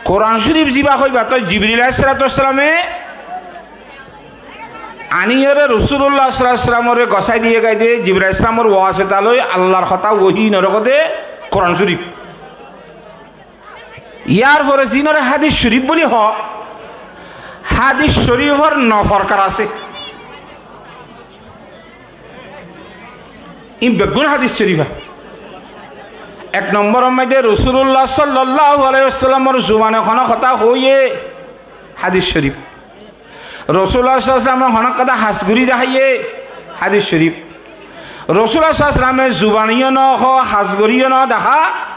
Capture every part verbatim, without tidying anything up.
Kuran Córif zibá hoibá toi Jibril aláihis salatu wassalame aníyoré Rosulullá sallallahu alaihi wasallamoré gosái diyé gai de, Jibril aláihis salamor wasita loi Allar hotá wohi noré hoó de Kuran Córif. Yárfore zinoré hádis córif buli hoó, hádis córifor no forkar asé. Ín beggún hádis córifa. Ek nombor or maze Rosulullá sallallahu alaihi wasallamor zubane hono hotá hoiyé, hádis córif. Rosulullá sallallahu alaihi wasallame hono hotá has gorí deháiye, hádis córif. Rosulullá sallallahu alaihi wasallame zubane yó no hoó, has gorí yó no dehá,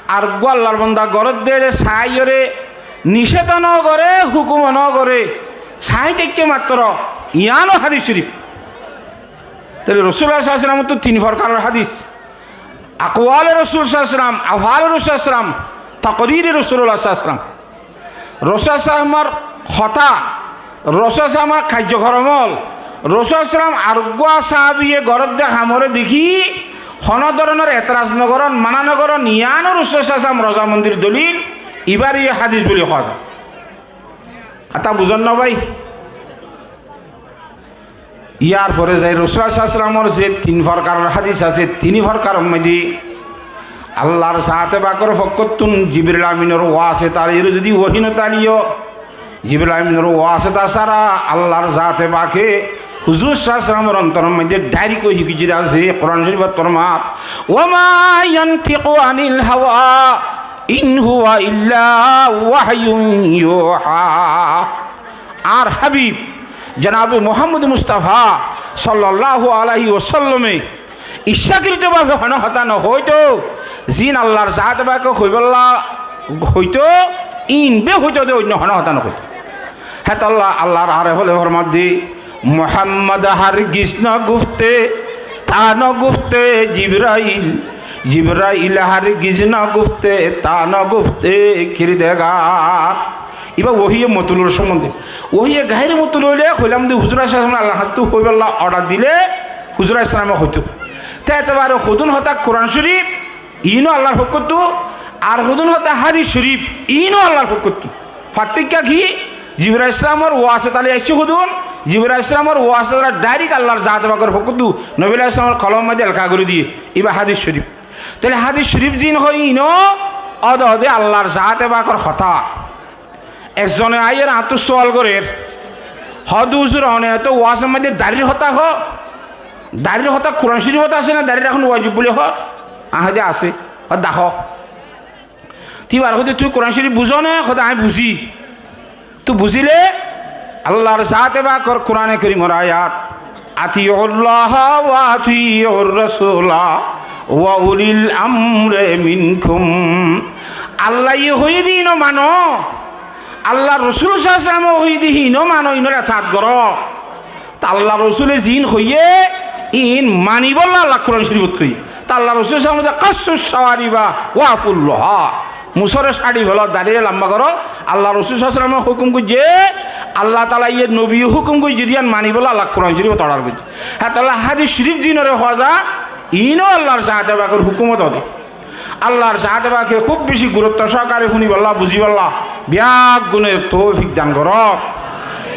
ar uggwá Allar bonda goródde saáiyoré nicédo no goré, hukumo no goré, saái táikke mattro, yiáno hádis córif. Tóile Rosulullá sallallahu alaihi wasallamottu tin forkaror hádis. Akwale Rosul sallallahu alaihi wasallam, afale Rosul sallallahu alaihi wasallam, tokrirí Rosulullá sallallahu alaihi wasallam. Rosul sallallahu alaihi wasallamor hotá, Rosul sallallahu alaihi wasallamor kaijjokormol, Rosul sallallahu alaihi wasallam ar uggwá sahabiye goródde hamoré dekí hono dóronor eteraz no gorón, mana no gorón, yiáno Rosul sallallahu alaihi wasallam rozamondir dolil, ibáre yó hádis buli hoó za. Hotá buzón né bái? Yárfore zai Rosulullá sallallahu alaihi wasallamor ze tin forkaror hádis asé, tin forkaror maze Allar zate pakor fokkóttun Jibril Aminor wasita loi zodi wohi no táile yó, Jibril Aminor wasita sára Allar zate pake huzur sallallahu alaihi wasallamor ontoror maze dairek wohi goijjé de asé, Kuran Córifor maze, "Wa ma yantiqu anil hawa, in huwa illa wahyun yuha." Añár hábib jonabe Muhammod Mustafa sallallahu alaihi wasallame iccakrito bábe hono hotá no hoito, zin Allar zate pake hoibolla hoito, ín be hoito de, oinno hono hotá no hoito. Hétolla Allar aref ókkole formadde, "Muhammad hargiz no gufte, ta no gufte Jibrail, Jibrail hargiz no gufte, ta no gufte kirdegar." Ibá wohiye mutulor sombonde. Wohiye gaire mutula óile hoilam de huzur alaihissalame Allar háñttu hoibolla order dile huzur alaihissalame hoito. Te etebare hodún hotá Kuran Córif, iín ó Allar fokkóttu, ar hodún hotá hádis córif, iín ó Allar fokkóttu. Fartókko ki? Jibril alaihissalamor wasita loi aiccé hodún, Jibril alaihissalamor wasita dairek Allar zate pakor fokkóttu, Nobi alaihissalamor kolomor maze elka gorí diye, ibá hádis córif. Tóile hádis córif zin hoó iín ó óde óde Allar zate pakor hotá. Ekzone aiyóre añáttu sual gorér, hoó de huzur, one to wasor maze darir hotá hoó, darir hotá Kuran Córifot asé né, dari rakón wajib buli hoó? Añí hoó de asé. Hoó de dahó. Te ibáre hoó de tui Kuran Córif buzó né? Hoó de añí buzí. Tui buzíle Allar zate pakor Kurane Korimor ayat, "Atiullaha wa atiur rasula wa ulil amri minkum." Allaye hoiyé de iín ó mano, Allar Rosul sallallahu alaihi wasallame hoiyé de iín ó mano, iínor etaat goró. Te Allar Rosule ziín hoiyé, iín manibolla Allar Kuran Córifot hoiyé. Te Allar Rosule hoiyé de, "Qassus sawariba wa aful luha." Musóre cári felo, dariré lamba goró. Allar Rosul sallallahu alaihi wasallame hukum goijjé, Allah taalaye nobiye hukum goijjé de yián manibolla Allar Kuran Córifot order goijjé. Hétolla hádis córif zinoré hoó za, iín ó Allar zate pakor hukumot óde. Allar zate pake kúb beci gurutto sohokare fúnibolla, buzíbolla beggúnore toufik dan gorouk.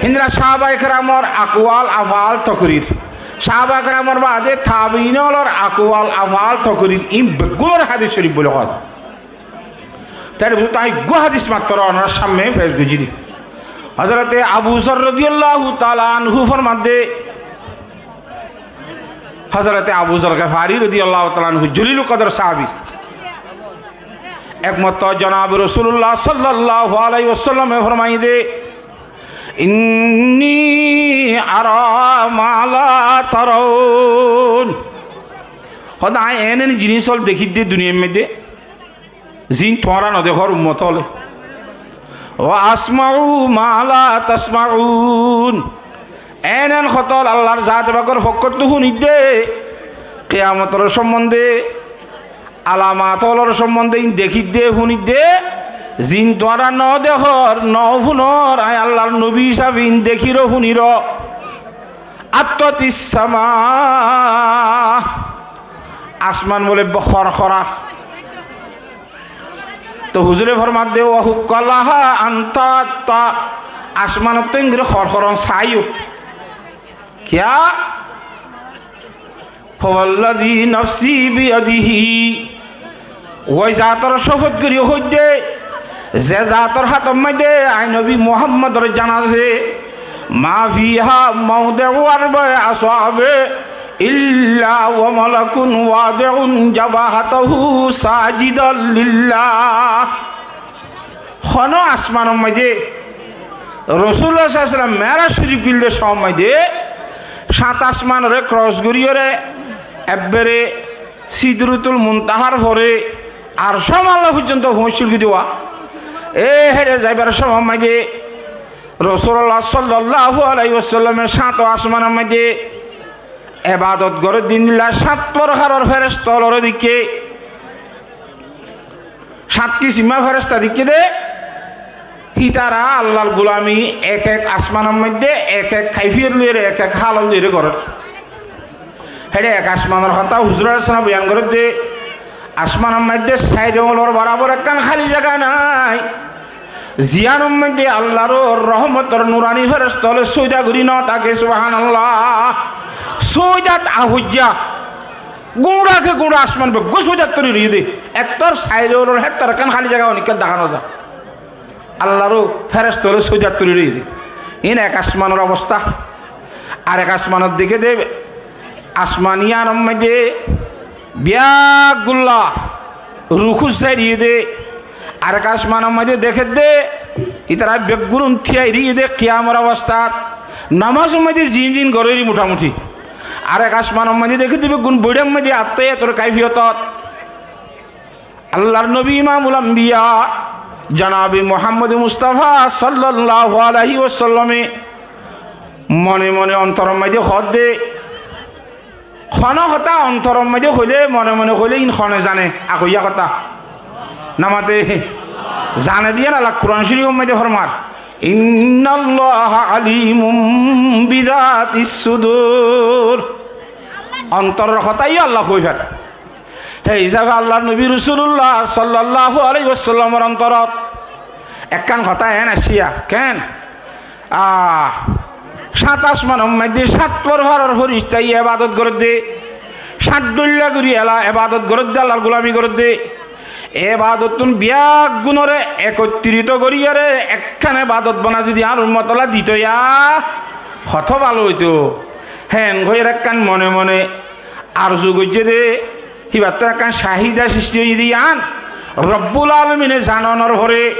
Híndilla sahabaye keramor akwal, afal, tokrir. Sahabaye keramor baade tabiin ólor akwal, afal, tokrir. Iín beggúnore hádis córif buli hoó za. Tóile buzó, añí eggúa hádis mattor onorar sámme fec goijjí de. Hozorote Abu Zar rodiyallahu taala anhu formadde, Hozorote Abu Zar Gefari rodiyallahu taala anhu jolilul kodor sahabi. Ek mortoba jonabe Rosulullah sallallahu alaihi wasallame formaiyé de, "Inni ara ma la tarawun." Hoó de añí en en jinis ól dekír de duniyair maze, ziín tuáñra no dekór ummot ókkol. "Wa asma'u ma la tasma'un." En en hotá ól Allar zate pakor fokkóttu fúnir de, kiyamotor sombonde, alamat ólor sombonde, iín dekír de, fúnir de, ziín tuáñra no dekór, no fúnor, añí Allar nobi hísabe iín dekír ó fúnir ó. Attotis sama, asman bóle bo-, hor horar. Toh huzure formadde, "Wa hukka laha an tatta", asmanottú engori hor horon saiyó. Kiyá? "Fawallazi nafsi biyadihi", ói zator cófot gorí hoiddé, ze zator hátor maidé añí nobi Muhammador jan asé, "ma fiha mawdi'u arba'i ashabi illa wa malakun wadi'un jabhatahu sajidan lillah." Hono asmanor maidé Rosulullah sallallahu alaihi wasallam Me'raj Shorif gilde somot maidé, sát asmanore kros goríyore ebbere Sidratul Muntahar fore Arshul A'la foijjonto foóñsil goi de. E héçe zaibar somot maidé Rosulullah sallallahu alaihi wasallame sát asmanor maidé ebadot gorer de, indilla sát forkaror feresta ólore deikké. Sát kisima feresta deikké de, hítara Allar gulami ek ek asmanor maidé ek ek kaifiyot loiyóre, ek ek hálot loiyóre gorer. Héçe ek asmanor hotá huzure asé na boyan gorer de, asmanor maidé sair añgulor borabor ekkán háli zaga nai, ziyánor maidé Allar rohmotor nurani feresta óle sóida gorí no táke, subhanallah. Sóidat afoijja. Gúñça ke gúñça asman beggún sóidat tuli roiyé de. Ettór sair añgulor héttor ekkán háli zaga onikká dahá no za. Allar feresta óle sóidat tuli roiyé de. Iín ek asmanor obosta. Arek asmanot deikké de, asman yíanor maidé beggúnolla rukút zai roiyé de. Arek asmanor maidé deikké de, ítara beggún thíya roiyé de kiyamor obostát, nomazor maidé zin zin gorér motamuti. Arek asmanor maidé deikké de beggún boiçár maidé attahiyator kaifiyotot. Allar nobi Imamul Ambiya janabe Muhammode Mustafa sallallahu alaihi wasallame mone mone ontoror maidé hoór de, hono hotá ontoror maidé hoilé, mone mone hoilé iín hone zane, akoiya hotá. Namate zane de yían Allah Kuran Corifor maidé formar, "Innallaha alimun bizatis sudur." Ontoror hotá yó Allah hoi fare. Hé hísafe Allar nobi Rosulullah sallallahu alaihi wasallamor ontorot ekkán hotá en aiccé, ken? Ah, sát asmanor maidé sát forkaror foristaye ebadot gorer de, sát dhoilla gorí ela ebadot gorer de, Allar gulami gorer de. Ebadottún beggúnore ekottirito goríyore ekkán ebadot banai zodi añár ummotolla dito ya, hoto bála óito. Hén hoiyóre ekkán mone mone arzu goijjé de, híbattu ekkán cahida sristi óiye de yían Robbul Alamine zanonor fore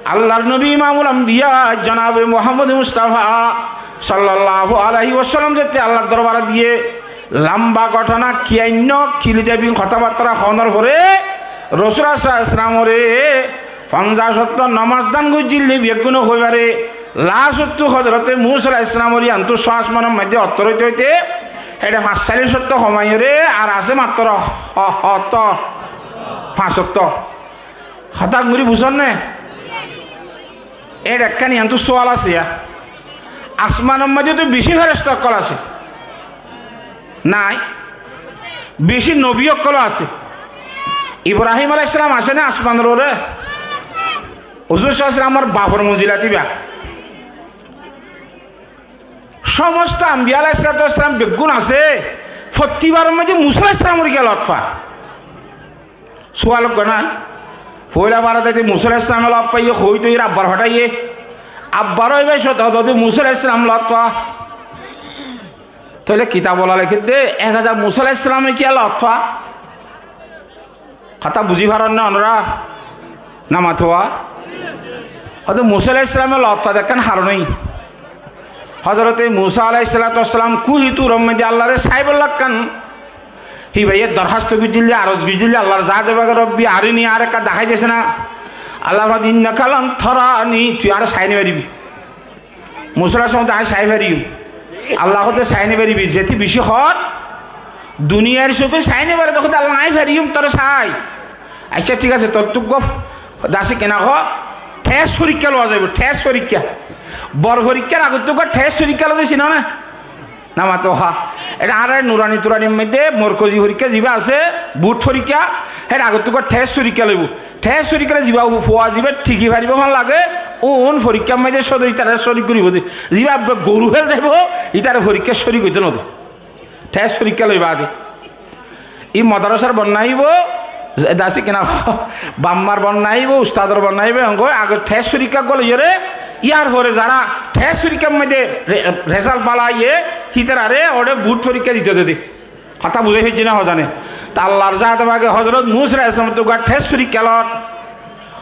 Allar nobi Imamul Ambiya janabe Muhammode Mustafa sallallahu alaihi wasallam zette Allar dorbarot giyé lamba góthona ki ainno, ki loi zaibi, hotábattára hoónor fore Rosul sallallahu alaihi wasallamore fonzaic ottó nomaz dan goijjíl de beggúne hoi fare. Last ottú Hozorote Musa alaihissalamor yíantu só asmanor maidé ottór óite óite héçe fañscállic ottó homaiyóre ar asé mattór ho-, hottó? Fañs ottó. Hotá gorí buzón né? Éçe ekkán yíantu sual asé ya. Asmanor maidé tó bicí feresta ókkol asé. Nái? Bicí nobi ókkol asé. Ibrahim alaihissalam asé né asmanor uore? Huzur sallallahu alaihi wasallamor bafor monzilat íba. Somosto ambiya alaihissalatu wassalam beggún asé, fottíbaror maidé Musa alaihissalamore giyá lot fa. Sual uggwá nái? Foóila barot aite Musa alaihissalame lot faiyé, hoói toi abbar fathaiye. Abbar óibar cót hodde Musa alaihissalam lot fa. Tóile kitabolla lekédde, ek haza Musa alaihissalame kiyá lot fa? Hotá buzí faron né onora? Namatowa. Hodde Musa alaihissalame lot fa de ekkán haron ói. Hozorote Musa alaihissalatu wassalam kuhi Turor maidé Allaré saibólla ekkán híbaye dorhásto goijjíl de, aros goijjíl de, Allar zate fake, "Robbi arini", añáre ekká dahái dese na. Allah fade, "Innaka lan tarani", tui añáre sai no faribi. Musa alaihissalam de, "Añí sai fariyum." Allah hoódde, "Sai no faribi, zeti bicí hoór, duniyair sóke sai no fare de hoódde, Allah, añí fariyum toré sai." Accá, thík asé, tottú uggwá dasi kena hoó, thes forikká lowa zaibo, thes forikká. Bor forikkár agottú uggwá thes forikká lode, sino né? Namato ha. Ere añárar nurani turanir moidde morkozi forikká ziba asé, bud forikká, ere agottú thes forikká loibo. Thes forikká loi ziba fua ziba thiki faribó hon lage, un forikkár moidde sodor itarare corik goríbo de. Ziba abba goru fel zaibo, itare forikkár corik goitó no de. Thes forikká loi baade. Í modarasar bonna aibó, ze-, dasi kina, bammar bonna aibó, ustador bonna aibó, engoi age thes forikká goloiyóre, yar fore zara thes forikkár moidde re-, resalt bala aiyé, hitarare ore bud forikká dito de de. Hotá buzái faijjó né hozane? Te Allar zate pake Hozorot Musa alaihissalam ottu uggwá thes forikká lor.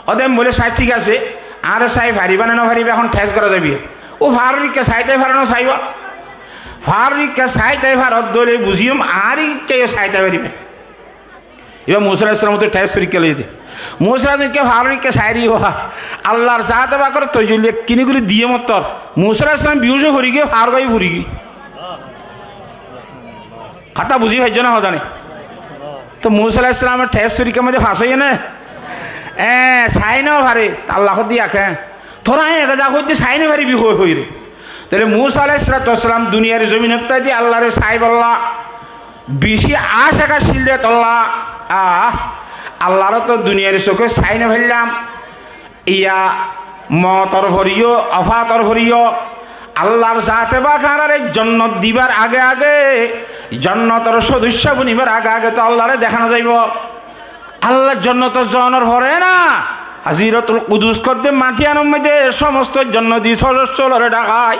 Óde bóle, sai, thík asé, añáre sai faribá né no faribá, ehón thes gora zaibo. Ó faror ikká saitái faro né saiba. Faror ikká saitái faro dóile buziyum, añár ikká yó saitái faribá. Iba Musa alaihissalam ottu thes forikká loiyé de. Musa alaihissalam ikká faror ikká sairi, ó Allar zate pakor toijolli ekkini gorí diyé mottor. Musa alaihissalam biyuc ói fori giyé, far goi fori giyé. Hotá buzí faijjó né hozane? Te Musa alaihissalam thes forikká moidde fas óiye né? E, sai no fare, te Allah hoddé ake. Tora e ega za hoidde sai no faribi hoi hoi re. Tóile Musa alaihissalatu wassalam duniyar zominot táite Allare saibolla beci aca accíl de tolla. Ah, Allare to duniyar soke sai no faillam. Iya motor foriyó, ofator foriyó, Allar zate pak añárare jonnot dibar age age, jonnotor sodosso bonibar age age to Allare dekha no zaibo. Allar jonnotot zonor fore na, Haziratul Kudus hoddé mati iyanor moidde somosto jonnoti sodosso lore dakai.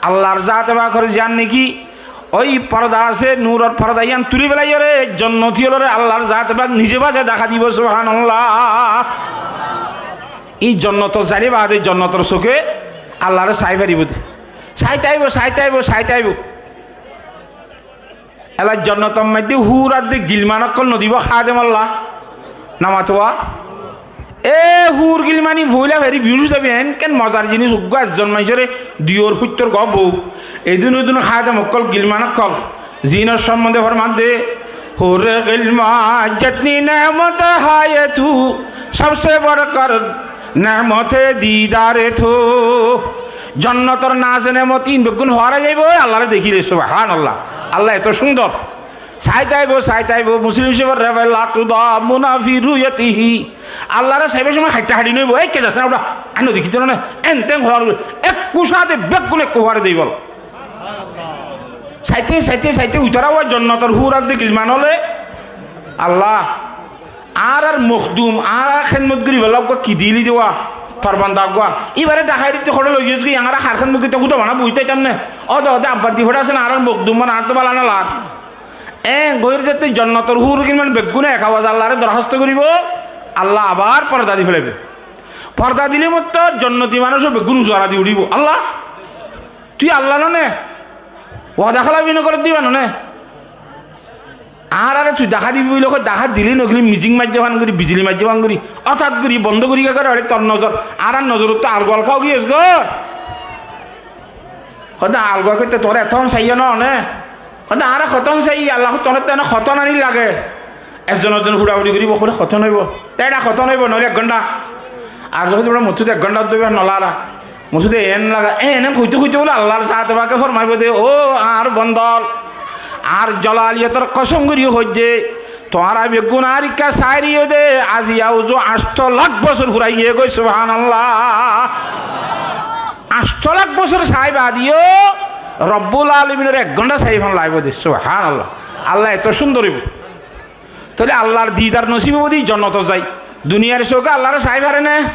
Allar zate pakor ziyan niki ói porda asé, nuror porda iyan tuli felaiyóre, jonnoti ólore Allar zate pak nize baze dahá dibo, subhanallah. Ín jonnotot zaile baade jonnotor soke Allare sai faribó de. Saite aibo, saite aibo, saite aibo. Ela jonnotor moidde hur ar de gilman ókkol no dibo, hádemolla. Namato wa. E hur gilmani foila feri biyuc ói zaibo, en ken mozar jinis, uggwá ezzon maincóre duiyor huittor gó bou. Edún edún hádem ókkol, gilman ókkol. Zinor sombonde formadde, hure gilman jitni ne'mot hai tu, sabse badhkar ne'mot-e didar-e tu. Jonnotor naz ne'mot ín beggún fora zaibo, Allare dekíle, subhanallah. Allah eto cúndor. Saite aibo, saite aibo, Muslim Corifor rewayot, "La tudammuna fi ru'yatihi." Allare saibar somoi haiththá hathi no óibo, "Ei, ke jas na, uthá, añí no dekí to né," en ten hoór, ekku sáte beggún ekku fore deibo. Saite, saite, saite, uitara uwa jonnotor hur ar de gilman óle, Allah, añárar mokdum, añárar hédmot goríbolla uggwá ki dili de uwa, tor banda uggwá. Íbare daháirottí hoçé loi giyós goi, añára har hédmot goittám, uda bana boitáitam né. Óde, óde, abbar di fore asé né, añárar mokdum, mane añár to bála no lar. Eén gorí zeté jonnotor hur gilman beggúne ek awaz Allare dorhásto goríbo, Allah abar porda di felaibo. Porda dile mottor jonnoti manúic beggún uzu ara di uçíbo. Allah, tui Allah no né? Wada hélafi no gorer diba no né? Añárare tui dahá dibi buli hoi, dahá dile no gile mijing maijje fán gorí, bijili maijje fán gorí, ótat gorí, bondo gorí giyé gorí, tor nozor, añárar nozorottú algua alka ói giyós goi. Hoódde algua hoité tuáñra etón saiyó no né? Hoódde añára hotón saiyí, Allah hoó tuáñrattú ene hotón aní lage. Ezzon ezzon fuçafuçi goríbo, hoilé hotón óibo. Te eçe hotón óibo, noóile ek gónta. Ar zodi tuáñra mottú ek gónta dóiba nolara. Mottú eén laga, eén hoité hoité bóle Allar zate pake formaibó de, "Ó añár bondol, añár zolaliyotor kosóm gorí hoóidde, tuáñra beggún añár ikká sairiyó de, aziya uzu añctho lak bosór furai giyé goi, subhanallah." Añctho lak bosór sai baade yó Robbul Alaminore ek gónta sai fán laibo de, subhanallah. Allah eto cúndor óibo. Tóile Allar didar nosib óibo de jonnotot zai. Duniyar souke Allare sai fare né?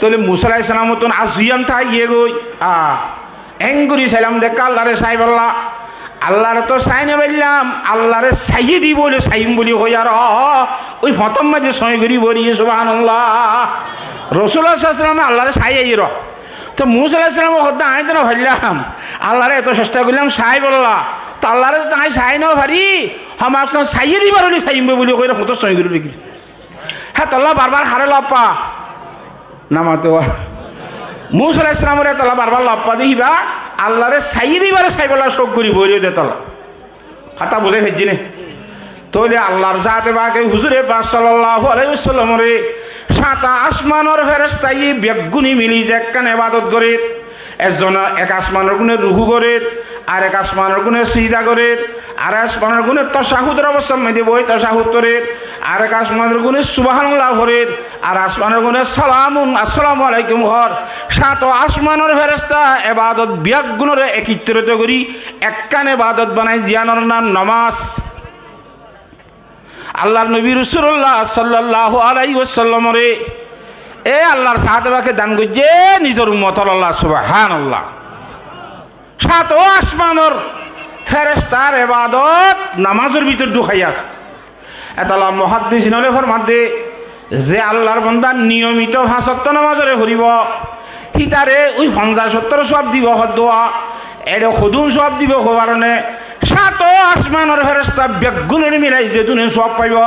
Tóile Musa alaihissalam ottún azuyan tái giyé goi. Ah, engorí sailam de ekka Allare saibolla. Allare to sai no faillam, Allare saiyé di bóli saiyum bóli hoi ar ói foñtor maze sói gorí bori, subhanallah. Rosulullah sallallahu alaihi wasallame Allare sai aiyér. Te Musa alaihissalame hoódde, "Añí to no faillám, Allare eto cesta goillám saibolla, te Allare to añí sai no fari, hom az kom saiyé dibar óile saiyum bóli hoiyóre foñtor sói gorí rakí." Hétolla barbar haré loffa? Namato wa. Musa alaihissalamore hétolla barbar loffa de híba, Allare saiyé dibare saibolla cók gorí bori de hétolla. Hotá buzái faijjí né? Tóile Allar zate pake huzure pak sallallahu alaihi wasallamore sáta asmanor ferestai beggúne mili zekkán ebadot gorér, ezzon ek asmanor gúne ruku gorér, Arek asmanor gúne sijda gorér, arek asmanor gúne tocahudor obostár maze boói tocahud gorér, arek asmanor gúne subhánallah forér, ar asmanor gúne salamun, assalamu alaikum hoór. Sáto asmanor feresta ebadot beggúnore ekittorito gorí ekkán ebadot banai, ziyánor nam nomás. Allar nobi Rosulullah sallallahu alaihi wasallamore e Allar zaate pake dan goijjé nizor ummot ókkololla, subhánallah. Sáto asmanor ferestar ebadot nomásor bútore dúkai asé. Etolla muhaddisin ókkole formadde, ze Allar banda niyomito fañs wokto nomásore foribó, hítare ói fonzaic woktor suab dibou hoddúa, eçe hodún suab dibou hoóbarone, sáto asmanor feresta beggúnore milai zedúne suab faibó,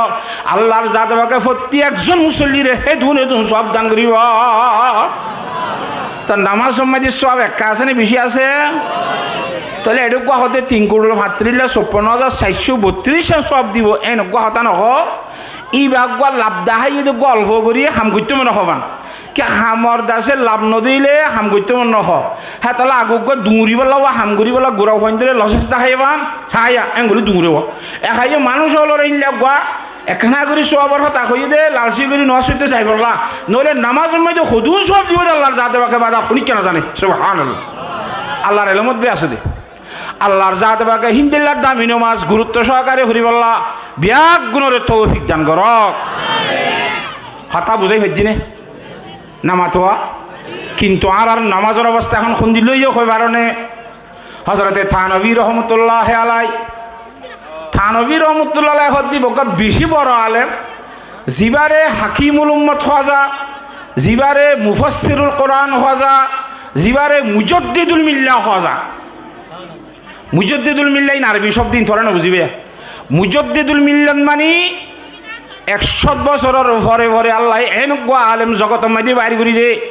Allar zaate pake fottí ekzon musollire hédun hédun suab dan goríbou. Tóile nomásor maze suab ekká asé né beci asé? Tóile eçe uggúa hoóde tin kuthol fañtiric lak sopponno házar saircó bottiríc suab dibou, en uggúa hotá nohó. Íba uggúa laf daháiye de golfo gorí ham goittó mone hoó. Ki hamor dase laf nodile ham goittó mone nohó. Hétolla age uggúa duñribolla uá ham goríbolla gura fuaindóre losas daháiye fán, háiya, en gorí duñribó. Ek háiye manúic ókkolore ílla uggúa ekkán gorí suabor hotá hoiyé de, lalsi gorí nomás foitté zaibolla. Noóile nomásor maze hodún suab dibou de Allar zaate pake bade honikka no zane. Subhánallah. Allar elomot be asé de. Allar zaate pake híndilla dami nomás gurutto sohokare foribólla beggúnore toufik dan gorók. Hotá buzái faijjí né? Nomás tuwa. Kintu añárar nomásor obostá ehón hondilla óiye hoi faróne? Hozrote Tanobi rohmotulláhi alai, Tanobi rohmotulláhi alai hoddé uggúa beci boro alem, zibare Hakimul Ummot hoó za, zibare Mufassirul Quran hoó za, zibare Mujaddidul Milla hoó za. Mujaddidul Milla in Arobi cobdo, in tuáñra no buzibá. Mujaddidul Milla mani ekcót bosoror fore fore Allaye en uggúa alem zogotor maze bair gorí de.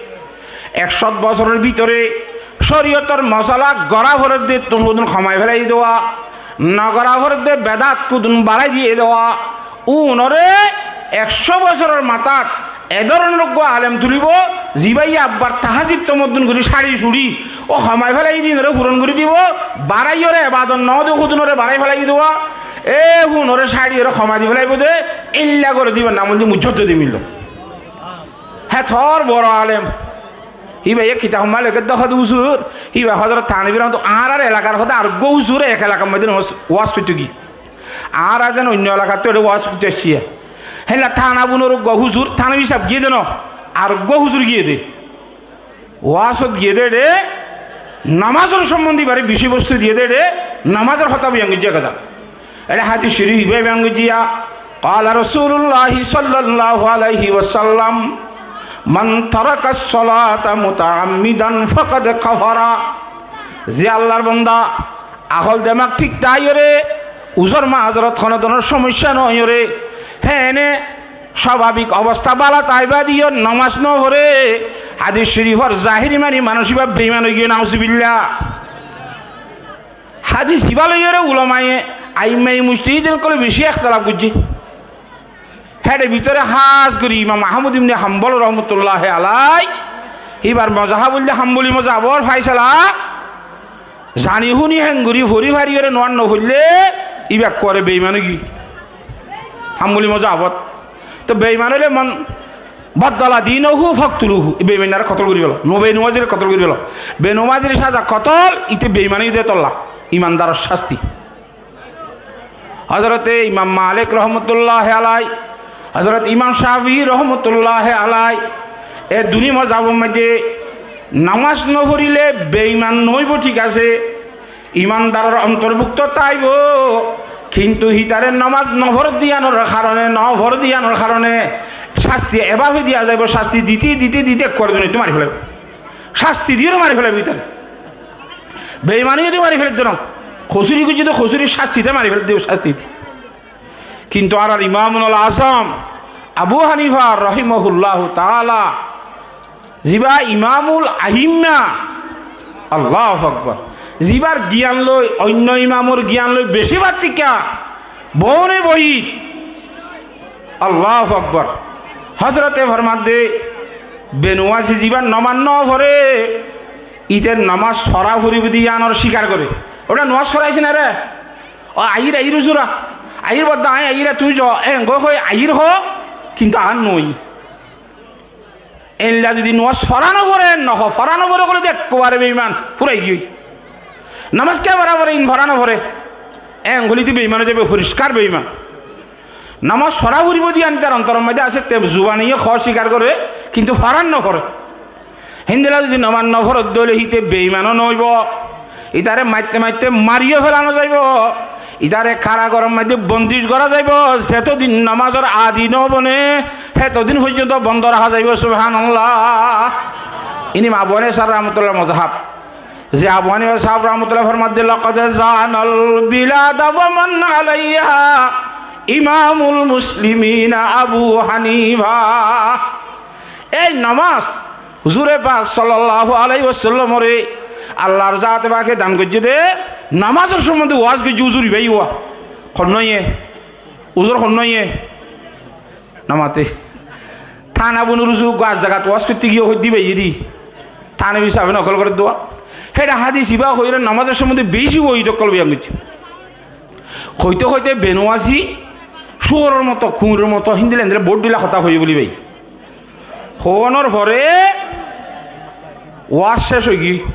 Ekcót bosoror bútore córiyotor mosala gorá foredde tún hodún homai félai diyé, no gorá foredde bedat hodún barái diyé. Únore ekcó bosoror matát e dóronor uggúa alem tulibó, zibáye abbar tahazib tomoddun gorí cári cúri ó homai félai diyé, únore furon gorí dibó, baráiyore ebadot no de hodúnore barái félai diyé. E únore cári ore homai di félaibó de, éilla gorí dibár nam óilde Mujaddide Milla. Hé tor boro alem. Íba ek kitab ot lekédde hoó de huzur, íba Hozrot Tanobi rohmotullah, añárar elakar hoó de ar uggúa huzur ek elakar maze waz, waz goittó giyé. Añára zeén oinno elakattú eçé waz goittó aiccí. Héilla Tanobir uggúa huzur, Tanobi sáb giyé de no, ar uggúa huzur giyé de. Wazot giyé de eçé, nomazor sombonde ibáre bicí bostu diyé de eçé, nomazor hotá boyan goijjé de. Eçé hadis corif ibá boyan goijjé, قال رسول الله صلى الله عليه وسلم: من ترك الصلاة متعمدا فقد كفر. Ze Allar banda, akol demak thík táiyore, uzur mazorot honó dóronor somossá noóiyore, héne sobabik obostá bála táiba diyó nomaz noforé, hadis corifor zahiri mani manúic ibá beiman óigiyoi, nauzubillah. Hadis ibá loiyóre ulamaye, aimmaye mujtahidin ókkole bicí ektelaf goijjé. Héçe bútore hás gorí Imam Ahmod ibne Hambol rohmotulláhi alai, íbar mozahab óilde Hamboli mozahab, ór faisala zani húni héngorí fori fariyóre noán nofoillé, íba ekkuare beiman óigiyoi. Hamboli mozahab ot. Te beiman óile من بدل دينه فاقتلوه, beimanore kotol gorí félo, no benomazire kotol gorí félo. Benomazire sáza kotol, íte beiman óiye de tolla, imandaror cásti. Hozrote Imam Malik rohmotulláhi alai, Hozrot Imam Cafi'i rohmotulláhi alai, e duní mozhabor maze nomaz noforíle beiman noóibo, thík asé, imandaror ontorbukto táibo, kintu hítare nomaz noforedde yíanor karone, noforedde yíanor karone cásti ebáfe diya zaibo, cásti dite dite dite ekkuare duniyat mari félaibo. Cásti diyóre mari félaibo hítare. Beiman óiye de mari félaidde no. Kosúri goijjé de kosúri cástite mari félaidde, cástite. Kintu añárar Imamul Azam Abu Hanifa rohimahullahu taala, zibá Imamul Aimma, Allahu Akbar, zibár giyan loi oinno imamor giyan loi bicí fartikka, boune boit, Allahu Akbar. Hozrote formadde, benomazi zibá nomaz noforé, íte nomaz sóra foribó de yíanor cíkar goré. Óra nomás foráiye né re? Ó aiyér, aiyér uzur, aiyér bodda aññí aiyér, tui zo, engori hoi aiyér hoó, kintu añár noó. Endilla zodi nomás forá noforé, nohó forá noforé hoilé de ekkebare beiman, furai giyói. Nomás kiyá forá noforé, in forá noforé. Engori to beiman ói zaibo, foriskar beiman. Nomás forá foribó de yián tar ontoror maze asé, te zubane hoó, sikar goré, kintu forá noforé. Héndilla zodi nomás noforé de óile híte beiman ó no óibo. Ítare maitté maitté mari yó félano zaibo. Ítare karagaror maze bondic gora zaibo. Zetodin nomásor adi no bone, hétodin foijjonto bondo raká zaibo. Subhanallah. Ini Abu Hanifa sáb rahmatullah mozhab. Ze Abu Hanifa sáb rahmatullah format de, "لقد زان البلاد ومن عليها إمام المسلمين أبو حنيفة." Ei nomás, huzure pak sallallahu alaihi wasallamore Allar zate pake dan goijje de, nomásor sombonde waz goijje huzur ibá yó. Honnúa ye? Huzur honnúa ye? Nomate. Tana bunur uzu gua zagat waz goitte giye hoidde bái eri. Tana bisa abe nokol gore dua. Héçe hadis ibá hoiyore nomásor sombonde beci hoiyore okkol boyan goijje. Hoite hoite benomazi suoror moto, kuñiror moto, héndilla héndilla bout dhilla hotá hoiye buli bái. Hoónor fore waz céc ói giyói.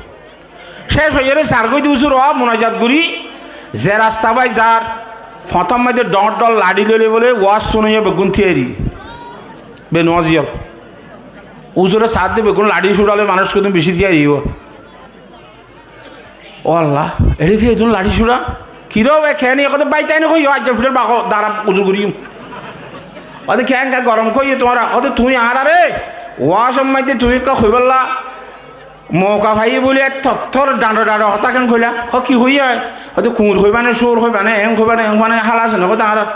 Céc óiyore zargói de uzur ó munajat gorí, ze rasta bái zar, fóñtor maze dhoóñr dhoóñr laçí loile bóle waz cúnoiya beggún tíyari. Benomazi ókkol. Uzure saádde beggún laçí cúra loi manúic kudún beci tíyari óibo. Ó Allah, eçé ki edún laçí cúra? Ki re be, keén? Hoóde bái, taine hoiyó, aijja fiçor bako dara uzur goijjum. Hoóde keén, gorom hoiyé tuáñra? Hoóde tuñí añárare wazor maze tuñí ekká hoibálla mouka faiyé buli ek tottór dhañço dhañço hotá keén hoilá? Hoó ki hoiyé? Hoóde kuñir hoibá né, cóor hoibá né, eén hoibá né, eén hoibá né, hála asé né hoóde añárar.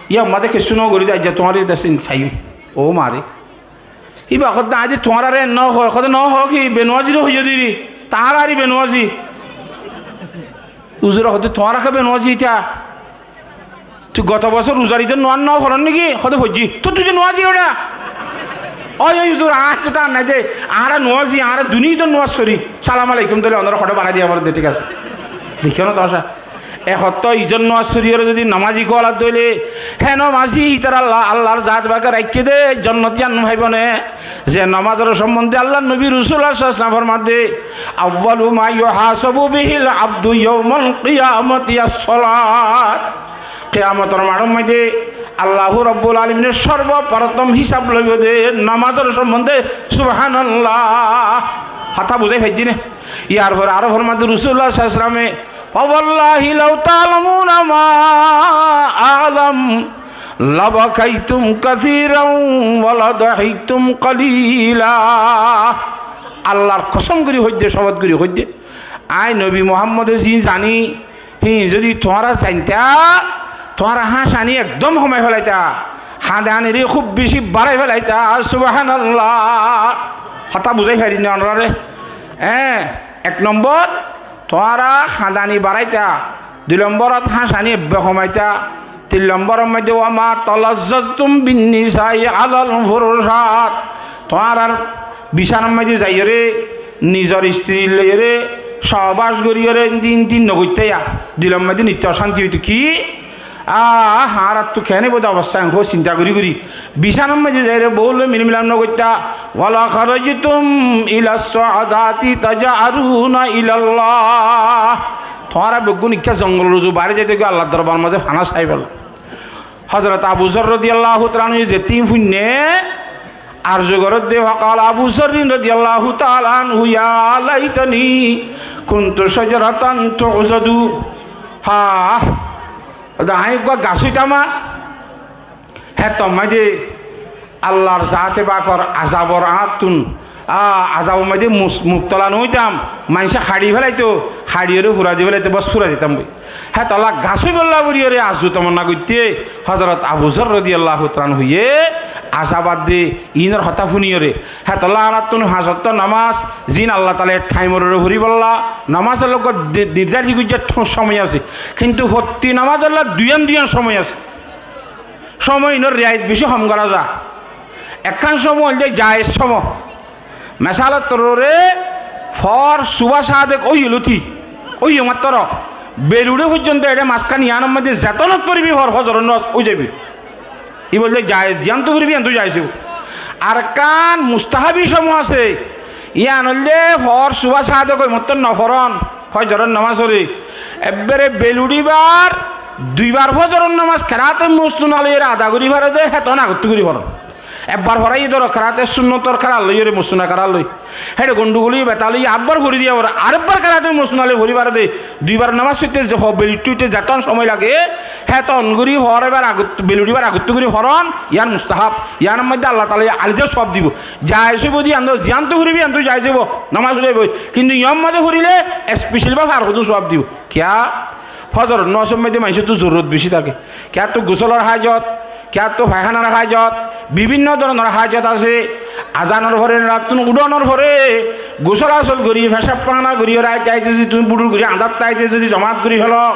Yá maze kessú no gorí de, aijja tuáñre de sin saiyum. Ó mare. Íba hoódde, aññí de tuáñráre no hoói, hoódde no hoó ki, benomazire hoiyó de ri, tañára ari benomazí. Uzure hoódde, tuáñra ké benomazí ita? Tui goto bosór ruzar idor nomaz no forór niki? Hoódde foijjí. Tóu tui de nomazí óra. Ói, ói, uzur, aññí de tar nái de, añára nomazí, añára duni idor nomaz forí. Salam alaikum dóri, onóra hoçé barái diya foredde, thík asé. Dekíyo na tomáca? E hottó izor nomaz foríyore zodi nomazí kuwaladdé óile, hé nomazí ítar Allah, Allar zat pake raikké dé jonnot yián faibó né? Ze nomazor sombondé Allar nobi Rosulullah sallallahu alaihi wasallam formadde, "Awwalu ma yuhasabu bihil abdu yawmal qiyamati as-salat." Kiyamotor maçor maze Allahu Rabbul Alamine sorboprotom hísab loibo dé nomazor sombondé. Subhanallah. Hotá buzái faijjí né? Yar fore aró formadde Rosulullah sallallahu alaihi wasallame, "Fa wallahi law ta'lamuna ma a'lam, labakaytum kathiran wa ladahiktum qalila." Allar kosóm gorí hoiddé, cóbot gorí hoiddé, aññí nobi Muhammode ziín zaní, híin zodi tuáñra zainta, tuáñra háñcani ekdom homai felaita, hañdanire kúb beci barai felaita. Subhanallah. Hotá buzái fari né onoráre? Eé, ek nombor, tuáñra hañdani baraita. Dui lomborot háñcani ebbe homaita. Tin lomboror maze, "Wa ma talazzaztum bin nisa'i alal furushat." Tuáñrar bisánar maze zaiyore, nizor istiri loiyore, sohobas goriyore, din din nogoittaiya. Dilor maze nitte ocánti óito ki? Aá, añárattu keén ibá de obostá, eén hoó sinta gorí gorí. Bisánar maze zaiyore bou loi milimilap nogoitta. "Wala kharajtum ila su'adati taja'aruna ilallah." Tuáñra beggún ikká zongolor uzu baáre zaito goi Allar dorbar maze fana saibálla. Hozrot Abu Zar rodiyallahu taala anhu ye zetín fúinne arzu gorédde, faqala Abu Zarrin rodiyallahu taala anhu, "Ya laitani kuntu shajaratan tu'zadu." Há, de aññí eggúa gas óitam, hétor maze Allar zate pakor azabor añáttun, a, azabor maze mus-, mubtola no óitam, maincé haçi felaito, haçiyore fura di felaito, bos fura ditam boi. Hétolla gas óibolla boriyore arzu tomonna goitte, Hozrot Abu Zar rodiyallahu taala anhu ye azab adde inor hotá fúniyore. Hétolla añárattun fañs ottó nomaz, ziín Allah taala e thaimor uore foribolla, nomazor loggot di-, nirdarik goijjé tho-, somoi asé. Kintu fottí nomazolla duiyán duiyán somoi asé. Somoi inor riayet beci hom gora za. Ekkán somoi óilde jaez somoi. Mesalor torore, foór subá sadek óiye lóti, óiye mattoro, Beluçi foijjonto eçé maskán yiánor maze zetonot foribí for, fozoror nomaz ói zaibi. Ibá óilde jaiz, yiántu foribí, yiántu jaiz óibo. Ar ekkán mustahabi somó asé, yián óilde for suba sáde koimottor noforon, fozoror nomazoré. Ebbere beluçibar duibar fozoror nomaz keráte mosnun aloiyóre ada gorí fare de, héton agottú gorí foron. Ebbar foráiye dóro keráte sunnotor kerát loiyóre mosnuna kerát loi. Héçe gondugol óiye, beta loi, abbar fori diya fore, arekbar keráte mosnun aloiyóre fori fare de, duibar nomaz foitte ze fo-, beluçi uithte zeton somoi lage, héton gorí for, ebar agot-, beluçibar agottú gorí foron, yián mustahab. Yiánor maze Allah taala alida suab dibo. Jaiz óibo de yián, yiántu foribí, yiántu jaiz óibo, nomaz ói zaibo. Kintu yián maze forile especial bábe ar hoddún suab dibo. Kiyá? Fozoror nomazor maze maincóttu zorurot beci táke. Kiyáttu gusolor hajot, kiyáttu faihánar hajot, bibinno dóronor hajot asé. Azanor fore, rattún uçónor fore, gusol asol gorí, fecab faikana gorí, raite aite zodi tuñí buçur gorí añdár táite zodi jomaat gorí félo,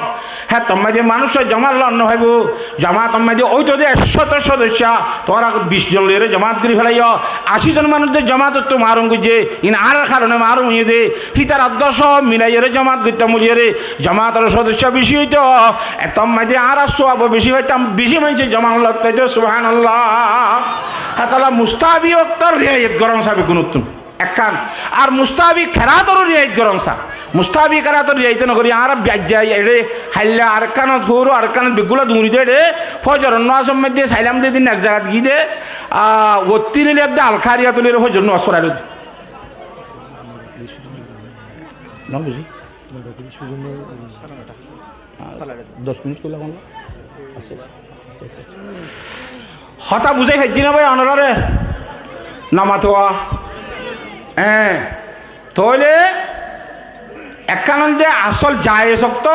héttor maze manúic jomaat lon no faibo. Jomaat or maze óito de ekcót sodoiccá, tuáñra bic zon loiyóre jomaat gorí félaiyó, ací zon manúic de jomaatottú mahrum goijjé, iín añárar karone mahrum óiye de, hítarar dóc milaiyóre jomaat goittam buliyóre, jomaator sodoiccá beci óito, héttor maze añára suab beci faitam, beci maincé jomaat lot faito, subhanallah. Hétolla mustahabi oktor riayet gorón saá beggúnottún. Ekkán, ar mustahabi kerátoró riayet gorón saá. Mustahabi kerátoró riayet no gorí, añára baijjai eçé, háilla arekkánot foro, arekkánot beggúla duñri de eçé, fozoror nomazor maze sailam de din ek zagat giyé de, a, ottí nile de Al-Kariyat loiyóre fozoror nomaz forailo de. No buzí? Doc minit goilla hono? Accá. Hotá buzái faijjí né bái onoráre? Nomatowa. Eé. Tóile ekkán óilde asól jaiz okto,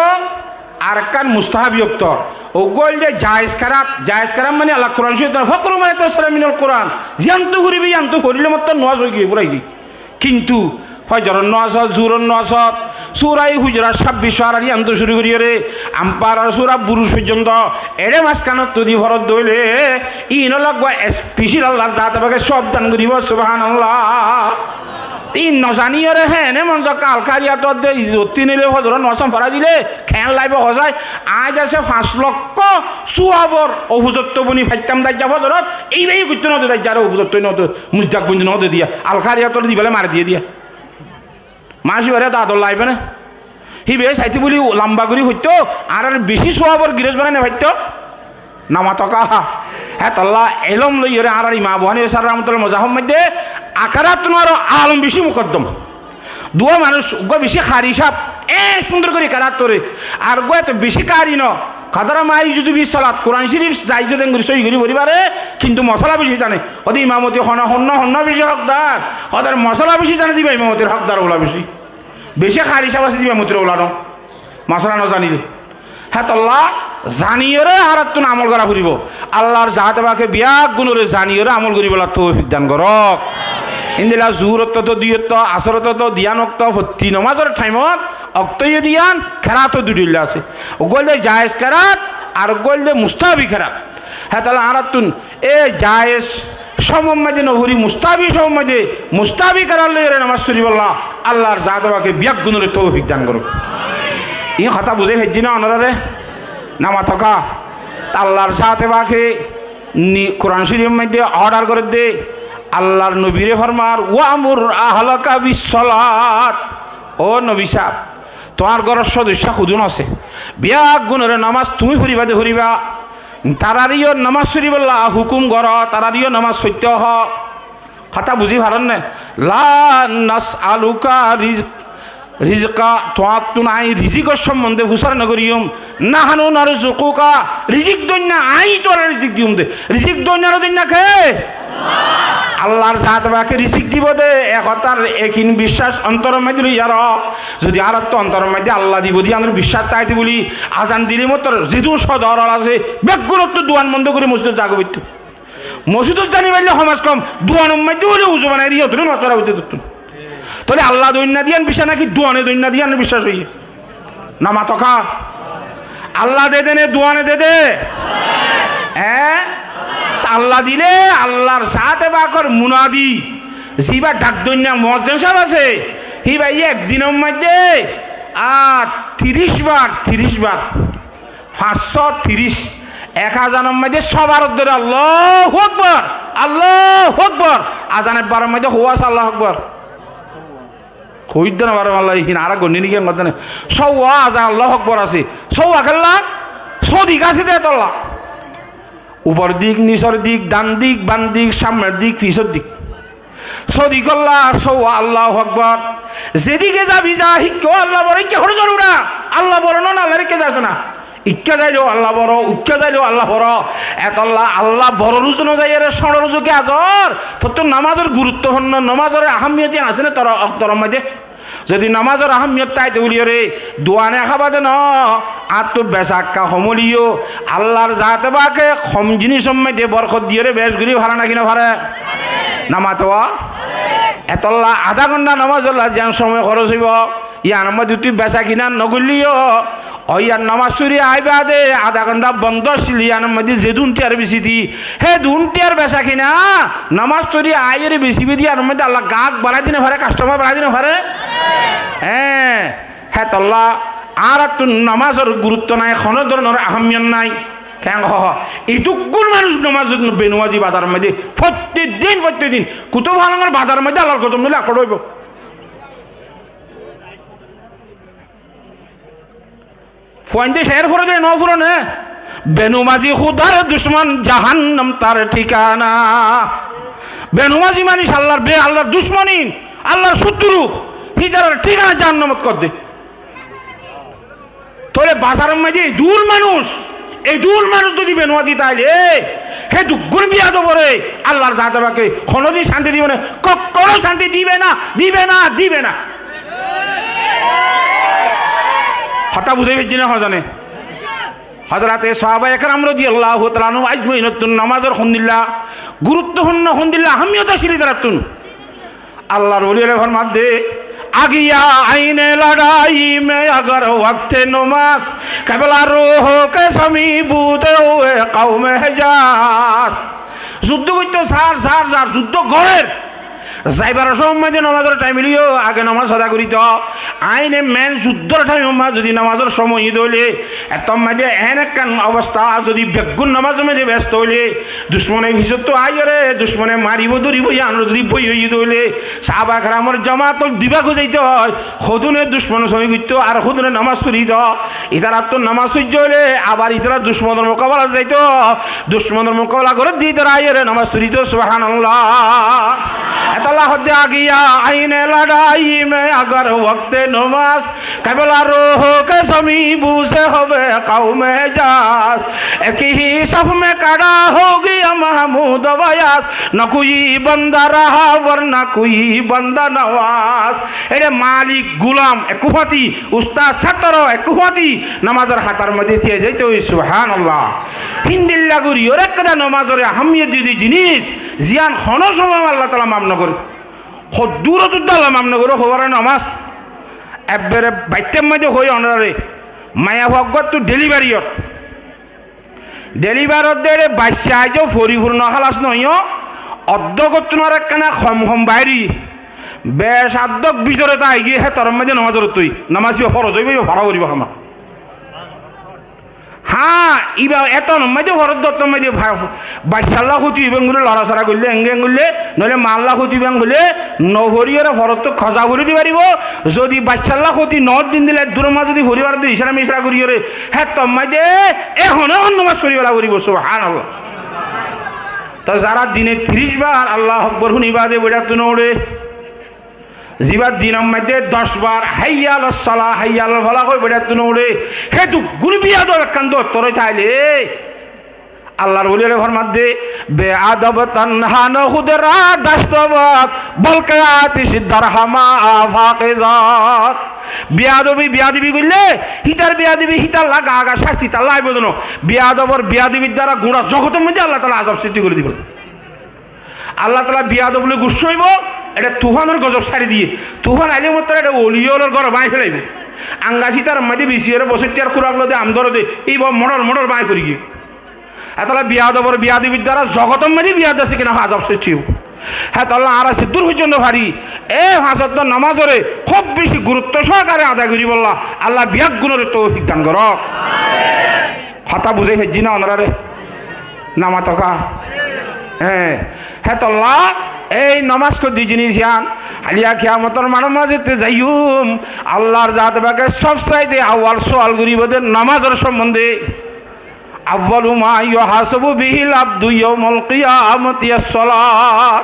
arekkán mustahabi okto. Uggúa óilde jaiz kerát, jaiz kerát mani Allah Kuran Córif, "Faqra'u ma tayassara minal Quran." Ziyántu foribí, yíantu forile mottor nomaz óigiyoi, furai giyoi. Kintu fozoror nomazot, zuhuror nomazot, Sura Hujurat sábbic farar yíantu cúru goríyore, Anfalor Sura Buruj foijjonto, eçé mazkánottu di foródde óile, iín ól uggúa especil Allar zate pake sóab dan goríbo, subhanallah. Iín no zaníyore, hé, ene mon zokka Al-Kariyatot de, ottí nile fozoror nomazán forai dile, keén laibo hozai, aññí de asé fañs lokko sóabor ofuzotto buni faittam daijja fozorot, íba yó goittó no de daijja, ar ofuzotto no de. Mujdak bundi no de diya, Al-Kariyator dibálla mari diye diya. Manúic ibáre to ador laibo né? Híba yó saitó buli lamba gorí foittó, añárar beci sóabor girós banai no faitto. Namato ká. Hétolla elóm loiyóre añárar Imam Abu Hanifa sar rahmatullah mozahab moidde, akerattún aró alom beci mukoddom. Duwá manúic, uggúa beci kari sáb, e cúndor gorí kerát fore, ar uggúa eto beci kari no. Kadara mai juzu bi salat, Kuran Córif zai zode engori sóhi gorí fori fare, kintu mosola beci zane. Hóde imamoti hone honnúa honnúa beci hókdar, hóde mosola beci zane de íba imamotir hókdar óla beci. Beci kari sáb asé de imamotir óla no. Mosola no zanile. Hétolla zaniyóre añárattún amol gorá foribo. Allar zate pake biyaggúnore zaniyóre amol goríbolla toufik dan gorók. Endilla zuhur okto, duí okto, asor okto, diyan okto, fottí nomazor thaimot okto yó diyan, kerát ó dui dhoilla asé. Uggúa óilde jaiz kerát, ar uggúa óilde mustahabi kerát. Hétolla añárattún e jaiz somor maze no fori, mustahabi somor maze, mustahabi kerát loiyóre nomaz foribolla Allar zate pake biyaggúnore toufik dan gorók. Iín hotá buzái faijjí né onoráre? Namato ká. Allar zate pake ni Kuran Córifor maze ordar gorédde, Allar nobire formar, "Wa'mur ahlaka bis-salat." Ó nobi sáb, tuáñr góror sodoiccá hodún asé, biyaggúnore nomaz tuñí foribá de foribá. Tarare yó nomaz foribálla hukum goró, tarare yó nomaz foittó hoó. Hotá buzí faron né? "La nas'aluka riz-, rizqa", tuáñttún aññí rizikor sombonde fusár no goijjum. "Nahnu narzuquka", rizik doinna, aññí tuáñre rizik diyum de. Rizik doinna re doinna ke? Allar zate pake rizik dibo de, e hotár ekin biccác ontoror maze loiyaró. Zodi añárattú ontoror maze Allah dibo de yián biccác táite buli, azan dile mottor zedún sodor ól asé, beggúnottú duan bondo gorí mosjidot zaga foittó. Mosjidot zani faille hom az hom duanor maze óile uzu banai ri yótore nomaz fora foittó tottún. Tóile Allah doinna de yián biccác naki duane doinna de yián biccác óiye? Namato ká. Allah dede né duane dede? Eé? Te Allah dile Allar zate pakor munadi, zibá dhak doinna muazzin sáb asé, híba ek dinor maze Ar tiríc bar, tiríc bar, fañs cót tiríc, ek azanor maze só bar dóri Allahu Akbar, Allahu Akbar. Azan ek baror maze hoó asé Allahu Akbar? Hoóidde no fare, Allah, iín añára goní niki, en gotá nai. Sóuwa azan Allahu Akbar asé. Sóuwa kiyólla? Sódik asé de etolla. Upor dik, nisor dik, dan dik, ban dik, samner dik, fisor dik. Sódik olla, sóuwa Allahu Akbar. Zedike zabi za, híkka Allah boro, híkka hoçé zon uçá. Allah boro no, Allah híkka zai asé na. Ikká zailé Allah boro, uikká zailé Allah boro. Etolla Allah boror uzu no zaiyóre, sóñçor uzu ki azor? Tottú nomazor guruttofunno, nomazor ahámmiyot ián asé né tor ontoror maze? Zodi nomazor ahámmiyot táito buliyóre duwa no hába de no, añáttu besakka hom óileyo, Allar zate pake hom jinisor maze borkot diyóre bec gorí fare naki no fare? No mato? Etolla adá gonthá nomazolla ziyán somoi hóros óibo, iánor maze tui besa kina no goilleyo, ói ián nomaz fori aái baade adá gonthá bondo accíl, iánor maze ze dun tiyar besi di, hé dun tiyar besa kina nomaz fori aiyóre besibi de, iánor maze Allah gahák barái di no fare, kastomar barái di no fare? Hé, hétolla añárattú nomazor gurutto nai, honó dóronor ahámmiyot nai. Keén hoó? Ituggún manúic nomaz, benomazi bazaror maze, fottí din, fottí din. Kutubu Alomor bazaror maze Allar gozob noile ekkán óibo. Fuainde ceér fore de no furone? Benomazi Hudar ducmon, jahannam tar thikana. Benomazi manúic Allar be, Allar ducmon, Allar cótru, hítarar thikana jahannamot hoó de. Tóile bazaror maze edún manúic, edún manúic zodi benomazi táile, hé duggún biyadob ore Allar zate pake honódin cánti dibo né? Kokkono cánti dibe na, dibe na, dibe na. Hotá buzí faijjó né hozane? Hozrote sahaba ekram rodiyallahu taala anhu ajmainottún nomazor hondilla guruttofunno, hondilla ahámmiyot accíl ítarattún. Allar woli ókkole formadde, "آ گیا عین لڑائی میں اگر وقت نماز، قبلہ روح کے سمیع بوتے ہوئے قوم حجاز۔" Zuddó goittó sár, sár, sár, zuddó gorér. Zaibar somot maze nomazor thaim óileyo age nomaz ada goitto. Aine men zuddór thaimor maze zodi nomazor somot óile, ettór maze en ekkán obosta, zodi beggún nomazor maze besto óile, ducmone fisóttu aiyóre, ducmone maribo, dóribo, iánor zodi boi óiye de óile, sahaba ekramor jomaat ol dui bák ói zaito, hodune ducmon somot goitto ar hodune nomaz forito. Itarattú nomaz foijjé óile abar itara ducmonor mukabelat zaito, ducmonor mukabela gorédde itara aiyóre nomaz forito, subhánallah. Etolla hoódde, "آ گیا عین لڑائی میں اگر وقت نماز، قبلہ روح کے سمیع بو سے ہوئے قوم حجاز۔ ایک ہی صف میں کھڑا ہو گیا محمود و ایاز، نہ کوئی بندہ رہا ورنہ کوئی بندہ نواز۔" Ere malik gulam ekku fáñti, ustad sátro ekku fáñti, nomazor hátar maze tiyai zaito ói, subhánallah. Híndilla gorí ore ekkán nomazore ahámmiyot didi jinis, ziyán honó somot Allah taala maf no goré. Hoddúr ottú Allah maf no goré, hoóbare nomaz. Ebbere baittar maze hoói onorare, maiyafua uggwáttu delivari ór. Delivari ódde ere bacca aijjó forifurno hálas noóiyo, oddókottún ar ekkána hom hom baári, bec addók bútore táigiyé, hétorór maze nomaz órottoi, nomaz íba foroz óibo, íba fora foribó háma. Hañ, íba etór maze foroz dóttor maze ba-, baccalla hóti íba engori lorasora goille, enge enge goille, noóile maalla hóti íba enge goille, noforiyóre forottú koza fori di faribó. Zodi baccalla hóti noór din dile dúror maze zodi fori faré de icára micára goríyore, héttor maze ehón ehón nomaz fori fela foribó, subhánallah. Toi zará dine tiríc bar Allahu Akbar húni baade beçattú no uçé, zibá dinor maze doc bar hayya alas salah, hayya alal falah hoi beçattú no uçé, hé duggún biyadob ekkán dóttor ói táile, Allar woli ókkole formadde, "Beadob tanha no hud ra dashtobad, bolke atish dar hama afaq zad." Beadobi, beadobi goille, hítar beadobi, hítalla ga ga cásti talla aibo de no. Beadobor beadobir duara gura zogotor maze Allah taala azab sristi gori dibo. Allah taala beadob loi gussá óibo, ere tufanor gozob sári diye. Tufan aile mottor ere woli ókkolor gór báñgi felaibo. Anga sítar maze bisiyore bosoittiyar kurak loi de, am dóre de, íba modor modor báñgi fori giyé. Etolla beadobor beadobir duara zogotor maze beadob asé kina azab sristi óibo. Hétolla añára zeddúr foijjonto fari, e fañs wokto nomazoré húb beci gurutto sohokare adai goríbolla Allah beggúnoré toufik dan gorók. Hotá buzái faijjí né onoráre? Namato ká? Hé, hétolla ei nomaz hoddé zinis yián, háliya kiyamotor maçór mazé te zaiyum, Allar zate pake sob saite awal sual goríbo de nomazor sombonde. أول ما يحاسب به العبد يوم القيامة الصلاة.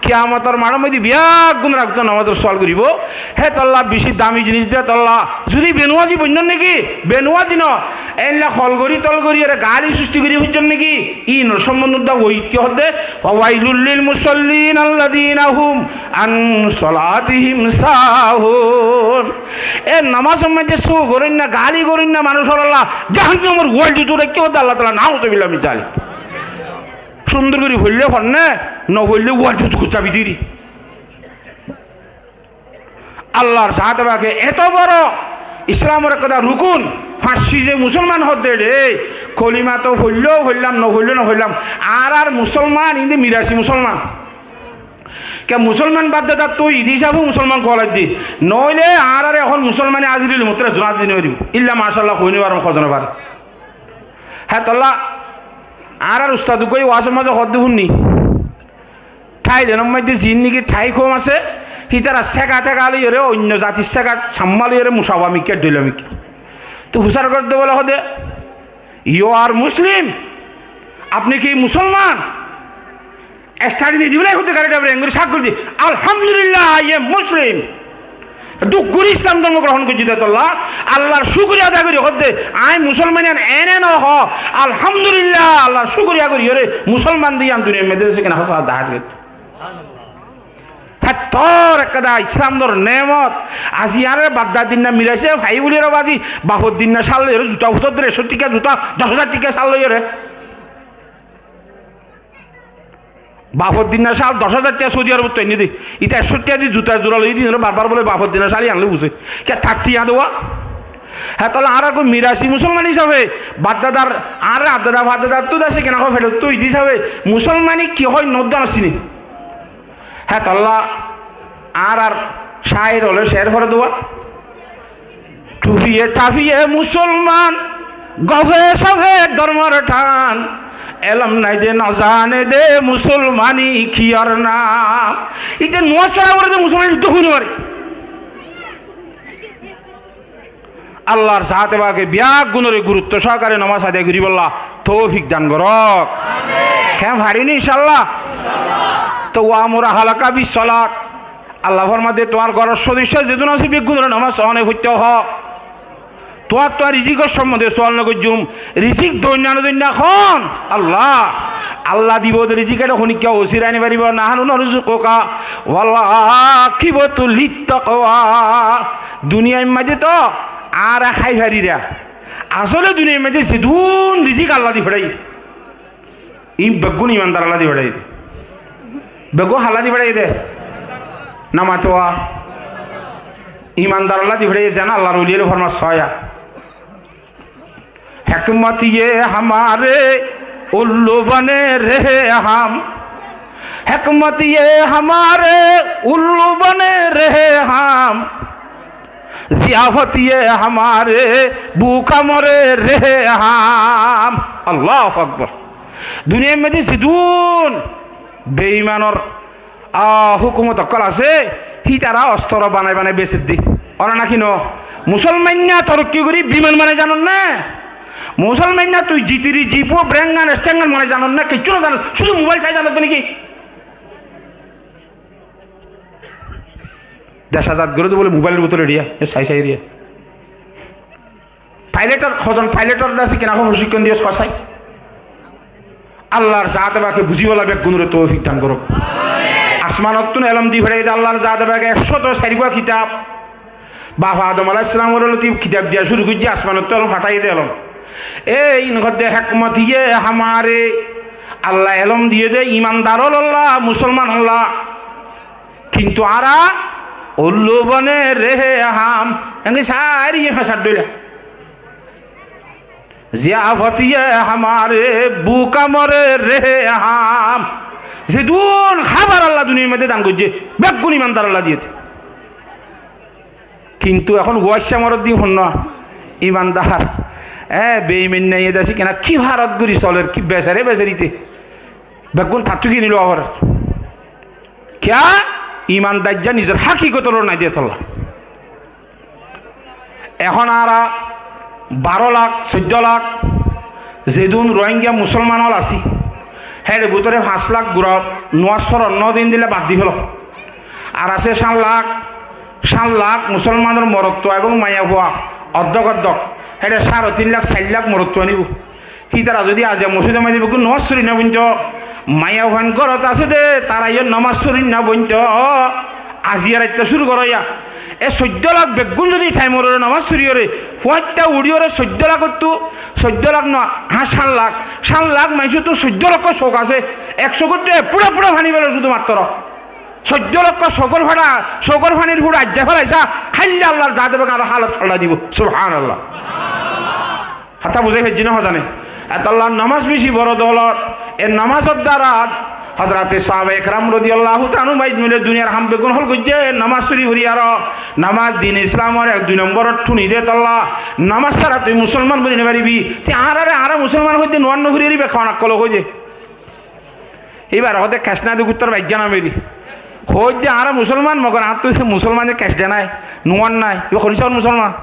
Kiyamotor maçór mazé beggúnor age nomazor sual goríbo. Hétolla beci dami zinis de hétolla. Zodi benumazi boinno né ki? Benumazi no. Eilla hol gorí tol gorí ere gali susti gorí foijjon né ki? Inor sombonde Uddá waid ki hoó de? فويل للمصلين الذين هم عن صلاتهم ساهون. E nomazor mazé sóu goróinna, gali goróinna manúic ókkololla jahannamor uwal jutu raikké hoó de Allah taala, nauzubillah min zalik. Cúndor gorí foille fonné, no foille uwal jutu goijjé bidiri. Allar zate pake eto boro Islamor ekkán rukun, fañs cize musolman hoó de, kolima to foilló foillam, no foilló no foillam. Añárar musolman inde mirasi musolman. Ke musolman bafdadattú idi hísafe musolman kuwalaidde. Noóile añárar ehón musolmane azir óile mottor zuna zini goríbo. Illa macállah hoói no farim, hozone fare. Hétolla añárar ustad uggúaye wazor mazé hoó de fúinni. Thailenor mazé ziín niki Thai koum asé, hítara séga téga loiyóre, oinno zatir séga samma loiyóre, musawa mikká, dhoila mikká. Te fusár gorédde bóle hoó de, "You are Muslim?" Apni ki musolman? Estari nidi bóle hoó de gari dabare engori sak gorí di, "Alhamdulillah, I am Muslim." Duk gorí Islam dórmo grohón goijjé de hétolla, Allar cúkuriya adá gorí hoó de, "Añí musolman," yián ene no hoó, "Alhamdulillah, Allar cúkuriya gorí," ore musolman de yián duniyar mazé asé ki na hoó de dahá de. Héttor ekkán Islam dór nemot, azi añáre bafdadar dinna mirasi fai buli ore bazi, bafor dinna sal ore zuta fusot de, ekcó tikka zuta, doc házar tikka sal loiyóre. Bafor dinna sal doc házar tiya Saudi Arobottu ainné de. Ita ekcó tiya di zutar zura loi din, bar bar bóle bafor dinna sal yián loi fuse. Kiyá tar tiya de wa? Hétolla añára koi mirasi musolman hísafe, bafdadar, añárar addada faddadattú de asé ki na hoó, feçottú idi hísafe, musolmani ki hoó, no zane sini. Hétolla añárar cáir ókkole cér fore de wa. Tufiye tafiye musolman, gofe sofe dórmor than, elóm nai de no zane de musolmani kiyór nam. Ite nomaz fora fore de musolmani uddá fúni mare. Allar zate pake beggúnoré gurutto sohokare nomaz adai goríbolla toufik dan gorók. Ken farim né incállah? To وأمر أهلك بالصلاة. Allah formá de, tuáñr góror sodosyo zedún asé beggúnoré nomaz one foitto hoó. Tuáñr, tuáñr rizikor sombonde sual no goijjum. Rizik doinna no doinna hon? Allah. Allah dibo de rizik, ere honikka osirai aini faribo? نحن نرزقك والعاقبة للتقوى. Duniyair mazé to añára hái farira. Asóle duniyair mazé zedún rizik Allah di feçaiye. Iín beggún imandar Allah di feçaiye de. Beggún halla di feçaiye de? Namato wa. Imandar Allah di feçaiye, zeén Allar woli ókkole formá soya. حکمت یہ ہمارے الو بنے رہے ہم، حکمت یہ ہمارے الو بنے رہے ہم، ضیافت یہ ہمارے بھوکا مرے رہے ہم۔ Allahu Akbar. Duniyair mazé zedún beimanor a, hókumot ókkol asé, hítara ostoro banai banai besedde. Óra naki no? Musolmanna torokki gorí biman banai zanon né? Musolmanna tui jitiri jipu brengan estengan banai zanon né? Kiccú no zanos, cúdu mobail sai zanos niki? Dec azad gorí de bóle mobailor bútore eriya, e sai sai eriya. Pailetor, hozon pailetor de asé ki na hoó, focikkon diyós hoó sai. Allar zate pake buzíbolla beggúnore toufik dan gorouk. Asmanottún elóm di feçaiye de Allar zate pake, ekcót sairgúa kitab. Baf Adom alaihissalamor lóti kitab diya cúru goijjé, asmanottún elóm fathaiye de elóm. E iín hoó de hékmot ye hamare, Allah elóm diyé de imandar ólolla, musolman ólolla. Kintu añára ullu bone rehe ham. Enke sári ye fesar dóila. Ziyafot ye hamare bhuka more rehe ham. Zedún hábar Allah duniyar maze dan goijjé, beggún imandar Allah diyé de. Kintu ehón uwaiccá morot din honnúa imandar, e, beiman nai, e dece kena ki harot gori soler, ki besare besarite, beggún tattú kini lowa forer. Kiyá? Imandaijja nizor hákikot ore nai de tolla. Ehón añára baró lak, soiddó lak zedún Rohingya musolman ól así, hér bútore fañs lak gura nomás foron no de, endilla bad di felo. Ar asé cáñt lak, cáñt lak musolmanor morotfua ebong maiyafua, oddok oddok, héçe cáre tin lak, sair lak morotfua nibo. Hítara zodi aziya mosjidor maze beggún nomás fori no bointo, maiyafuain górot asé de, tara yó nomás fori no bointo, aziya raitta cúru goró ya. E soiddó lak beggún zodi thaimor ore nomás fori ore, fuañitta uçí ore soiddó lakottú, soiddó lak no, há, cáñt lak, cáñt lak maincóttu soiddó lokkó sók asé, ek sókottú e fura fura faní fele cúdu mattor. Soiddó lokkó sókor fura, sókor fanir fura aijja felaisá, háilla Allar zaate pake aró halot falla dibo. Subhanallah. Hotá buzái faijjí né hozane? Etolla nomás beci boro doulot. E nomásor duara Hozrote Sahaba Ekram rodiyallahu taala anhum ajmain duniyar ham beggún hól goijjé, nomás fori fori aró. Nomás din Islamor ek dui nombor thuni de tolla. Nomás sára tui musolman boni no faribi. Te añárare añára musolman hoidde nuwar no fori fori bekka onak kolo hoidde. Íbar hoóde kec no de guttor baigga no meri. Hoóidde añára musolman, mogor añáttu musolmane kec de nai, nuwar nai. Íba honi saur musolman?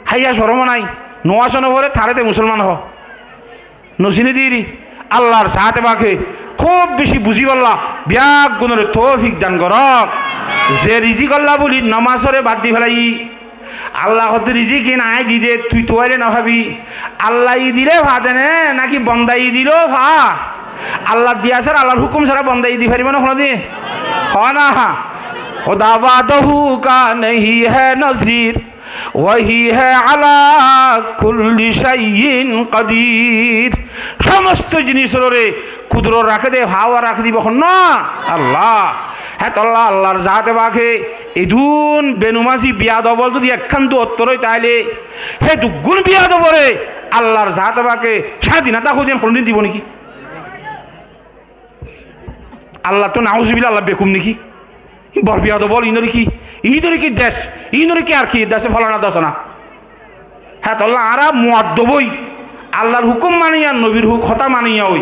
Háiya corom nai. Nomás no fore, taré te musolman hoó. Nosine diri. Allar zaate pake kúb beci buzibálla beggúnore toufik dan gorók. Ze rizík olla buli nomásore bad di félai. Allah hoódde rizík iín aññí di de, tui tuáile no fabi. Allah ye dile fa de né, náki bonda ye dile fa? Allah diya sára, Allar húkum sára bonda ye di faribó né honodin? Hoó na. Khuda wahdahu ka nahi hai nazir, wahi hai ala kulli shay'in qadir. Somosto jinisor uore kudrot raké de, fawar raké de íba hon? Allah. Hétolla Allar zaate pake edún benomazi biyadob ól zodi ekkán duwattor ói taile, hé duggún biyadobore Allar zaate pake sadinota hodin honodin dibo niki? Allah to nauzubillah, Allah bekum niki? Bor biyadob ól, inore ki, inore ki dec, inore ki ar ki dece folana dosana. Hétolla añára muaddob ói, Allar hukum maniya, nobir huk-, hotá maniya ói.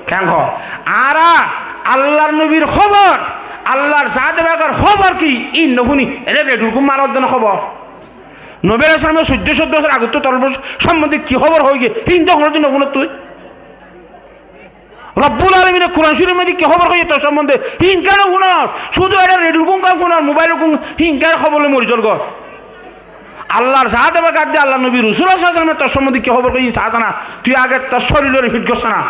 Keén hoó? Añára Allar nobir hóbor, Allar zaate pakor hóbor ki, iín no funi, ere redur kum marodde no hóbor. Nobi alaihissalame soiddó códdo bosór agottú tor bosór sombonde ki hóbor hoói giyé, híin to honodin no funós tui. Robbul Alamine Kuran Córif maze ki hóbor hoiyé tor sombonde, híin kiyá no funós? Cúdu ere redur kum ká funós, mobailor kum, híin kiyá hóbor loi mori zol goi. Allar zaate pake adde Allar nobi Rosul sallallahu alaihi wasallame tor sombonde ki hóbor hoiyé, híin saá zana, tui age tor córilore fit gossá na.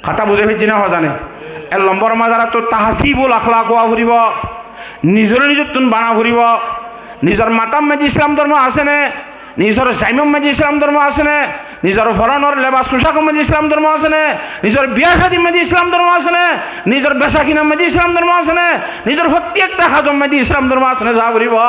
Hotá buzái faijjí né hozane? Ek lombor maze añárattú tahzibul akhlak ówa foribo, nizore nizottún bana foribo, nizor matár maze Islam dormo asé né, nizor zaimor maze Islam dormo asé né, nizor foronor lebas focakor maze Islam dormo asé né, nizor biya cádir maze Islam dormo asé né, nizor beca kinar maze Islam dormo asé né, nizor fottí ekta hajor maze Islam dormo asé né, saá foribo.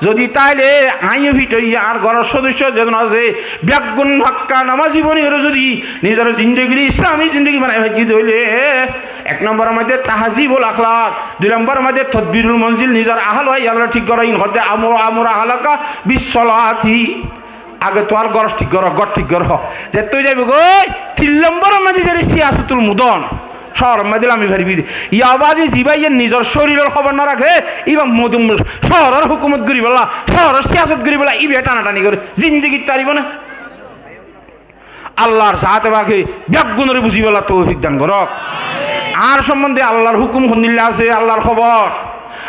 Zodi taile aññí yó fit ói, añár góror sodosso zedún asé, beggún fakka nomazi boni ore zodi nizor zindegire Islami zindegi banai faijjí de óile, ek nomboror maze tahzibul akhlak, dui nomboror maze todbirul monzil, nizor ahal oiyalore thík goró, iín hoódde amur, amur ahlaka bis solati. Age tuáñr gór thík goró, gór thík goró. Zettú zaibo goi, tin lombor maze zeri siyasatul mudon, cóoror maze lami faribi de. Yá bazi zibáye nizor córiror hóbor no raké, íba mudun cóoror hókumot goríbolla, cóoror siyasot goríbolla, íba tanatani goré, zindigit faribo né? Allar zaate pake beggúnore buzíbolla toufik dan gorók. Añár sombonde Allar hókum hondilla asé, Allar hóbor.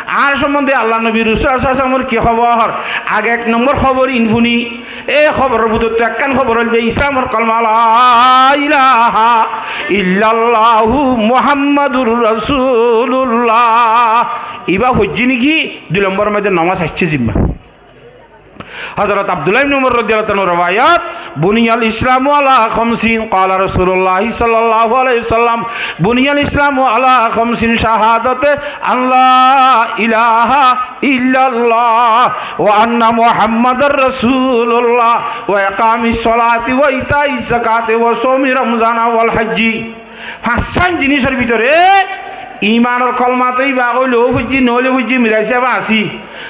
Añár sombonde Allar nobi Rosul sallallahu alaihi wasallamor ki hóbor? Age ek nombor hóbor iín funi. E hóboror bútottu ekkán hóbor óilde Islamor kolma, la ilaha illallahu Muhammadur Rasulullah. Íba foijjé niki? Dui lombor maze nomás aiccé zimma. Hozrot Abdullah ibn Umar rodiyallahu anhu rewayat, buniyal Islamu ala khamsin, qala Rasulullah sallallahu alaihi wasallam, buniyal Islamu ala khamsin, shahadati an la ilaha illallah wa anna Muhammadar Rasulullah wa iqamis salati wa itais zakati wa saumi Ramzana wal hajji. Fañssán jinísor bútore imanor kolma toiba óileó foijjí, noóileó foijjí, mirai sába así.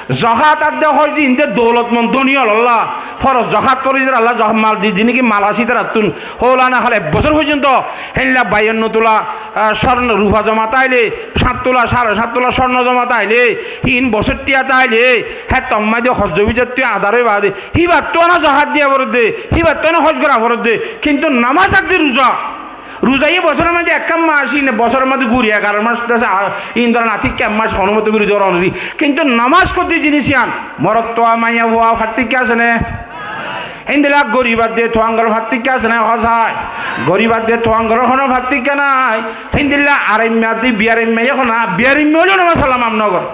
Zokát adde hoór de inde doulotmon dóni ólolla foroz zokát foroz de Allah zokát mal di, ziín ki mal así ítarattún. Hóola nahal ek bosór foijjonto héndilla bayanno tula, ah, sórno, rufa zoma táile, sát tula, sáre sát tula sórno zoma táile, tin bosór tiya táile, héttor maze de hozzobi zattú adar ói baade, híbattú ana zokát diya foredde, híbattú ana hoj gora foredde, kintu nomás ar de ruza, ruza yó bosóror maze ekkán mac, ín bosóror maze gúri egaró mac, dec, a, ín dóron atikká ek mac honó mote gúri dóron ri. Kintu nomás hoódde jinís yían, morotfua, maiyafua, fartikká asé né? Héndilla gorib adde tuáñgor fartikká asé né? Hosai. Gorib adde tuáñgor honó fartikká nái. Héndilla araimma adde biaraimma yó honó, biaraimma óileó nomás Allah maf nogor.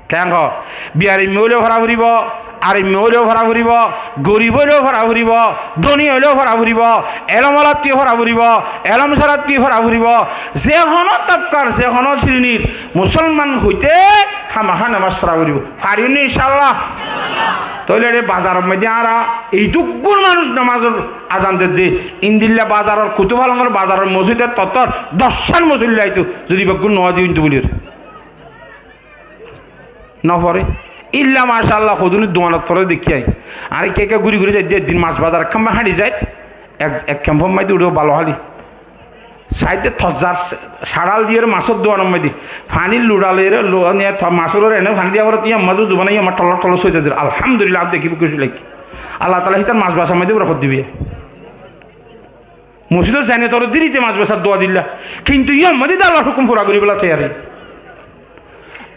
Keén hoó? Biaraimma óileó fora foribó, araimma óileó fora foribó, gorib óileó fora foribó, dóni óileó fora foribó, elom olattú fora foribó, elom sárattú fora foribó, ze honó tobkar, ze honó srenir musolman óite hámaha nomás fora foribó. Fariyum né incállah? Tóile ére bazaror maze de añára eituggún manúic nomásor azan dedde, endilla bazaror Kutufalongor bazaror mosóidot tottór doccán mosólla aitó, zodi beggún nomásí óinto buli. Noforé. Illa macállah, hodún duanot foré dekí ai. Ar ekká ekká gúri gúri zaidde, eddin mac bazar ekkán ba hañçi zair, ek, ek kemfor maze uçé balo háli. Saidde tozar saçal diyóre macór duanor maze faní luça loiyóre, lu-, ene to-, macór uore ene faní diya foré, yían mazé zuban yían tolor tolor sói zaidde. Alhamdulillah, ar dekí bukku cúlai. Allah taala hítar mac basar maze borkot dibe. Mosjidor zene tore diri te mac besar dua dilla. Kintu yó ammá de Allar hukum fura goribolla toiyar.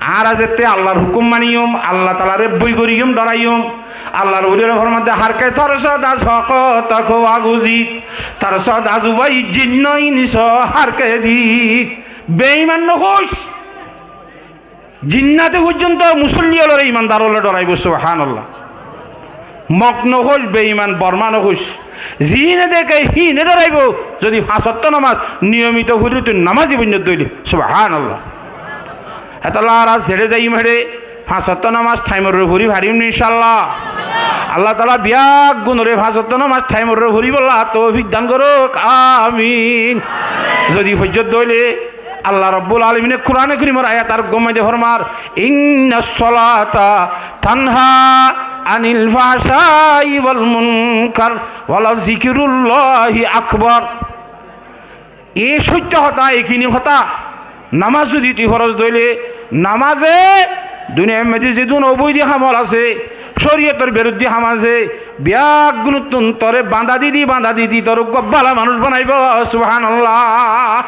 Añára zette Allar hukum maniyum, Allah taalare boi goriyum, doraiyum. Allar woli ókkole formadde, har ke tarsad az haq, takwa gozir. Tarsad az uwai jinn o ins har ke did. Beiman no hois. Jinnate foijjonto musolli ókkolore, imandar ókkolore doraibó, subhánallah. Mok no hois, beiman Borma no hois. Ziíne deké híine doraibó, zodi fañs ottó nomás niyomito fori tui nomazi boinno dóile, subhánallah. Hétolla añára zeçé zaiyum héçe fañs ottó nomás thaimoré fori fariyum ni, incállah. Allah taala beggúnore fañs ottó nomás thaimoré foribolla toufik dan gorouk, amin. Zodi foijjó dóile, Allah Rabbul Alamine Kurane Korimor ayat ar uggwá maze formar, innas solata tanha anil fahshai wal munkar wala zikrullahi akbar. E sóitto hotá, e kini hotá, nomás zodi tui foroz dóile, nomaze duniyair maze zedún oboidí ham asé, córiyotor beruddi ham asé, beggúnottún tore bañdá didi, bañdá didi, tore uggwá bála manúic banaibó, subhánallah.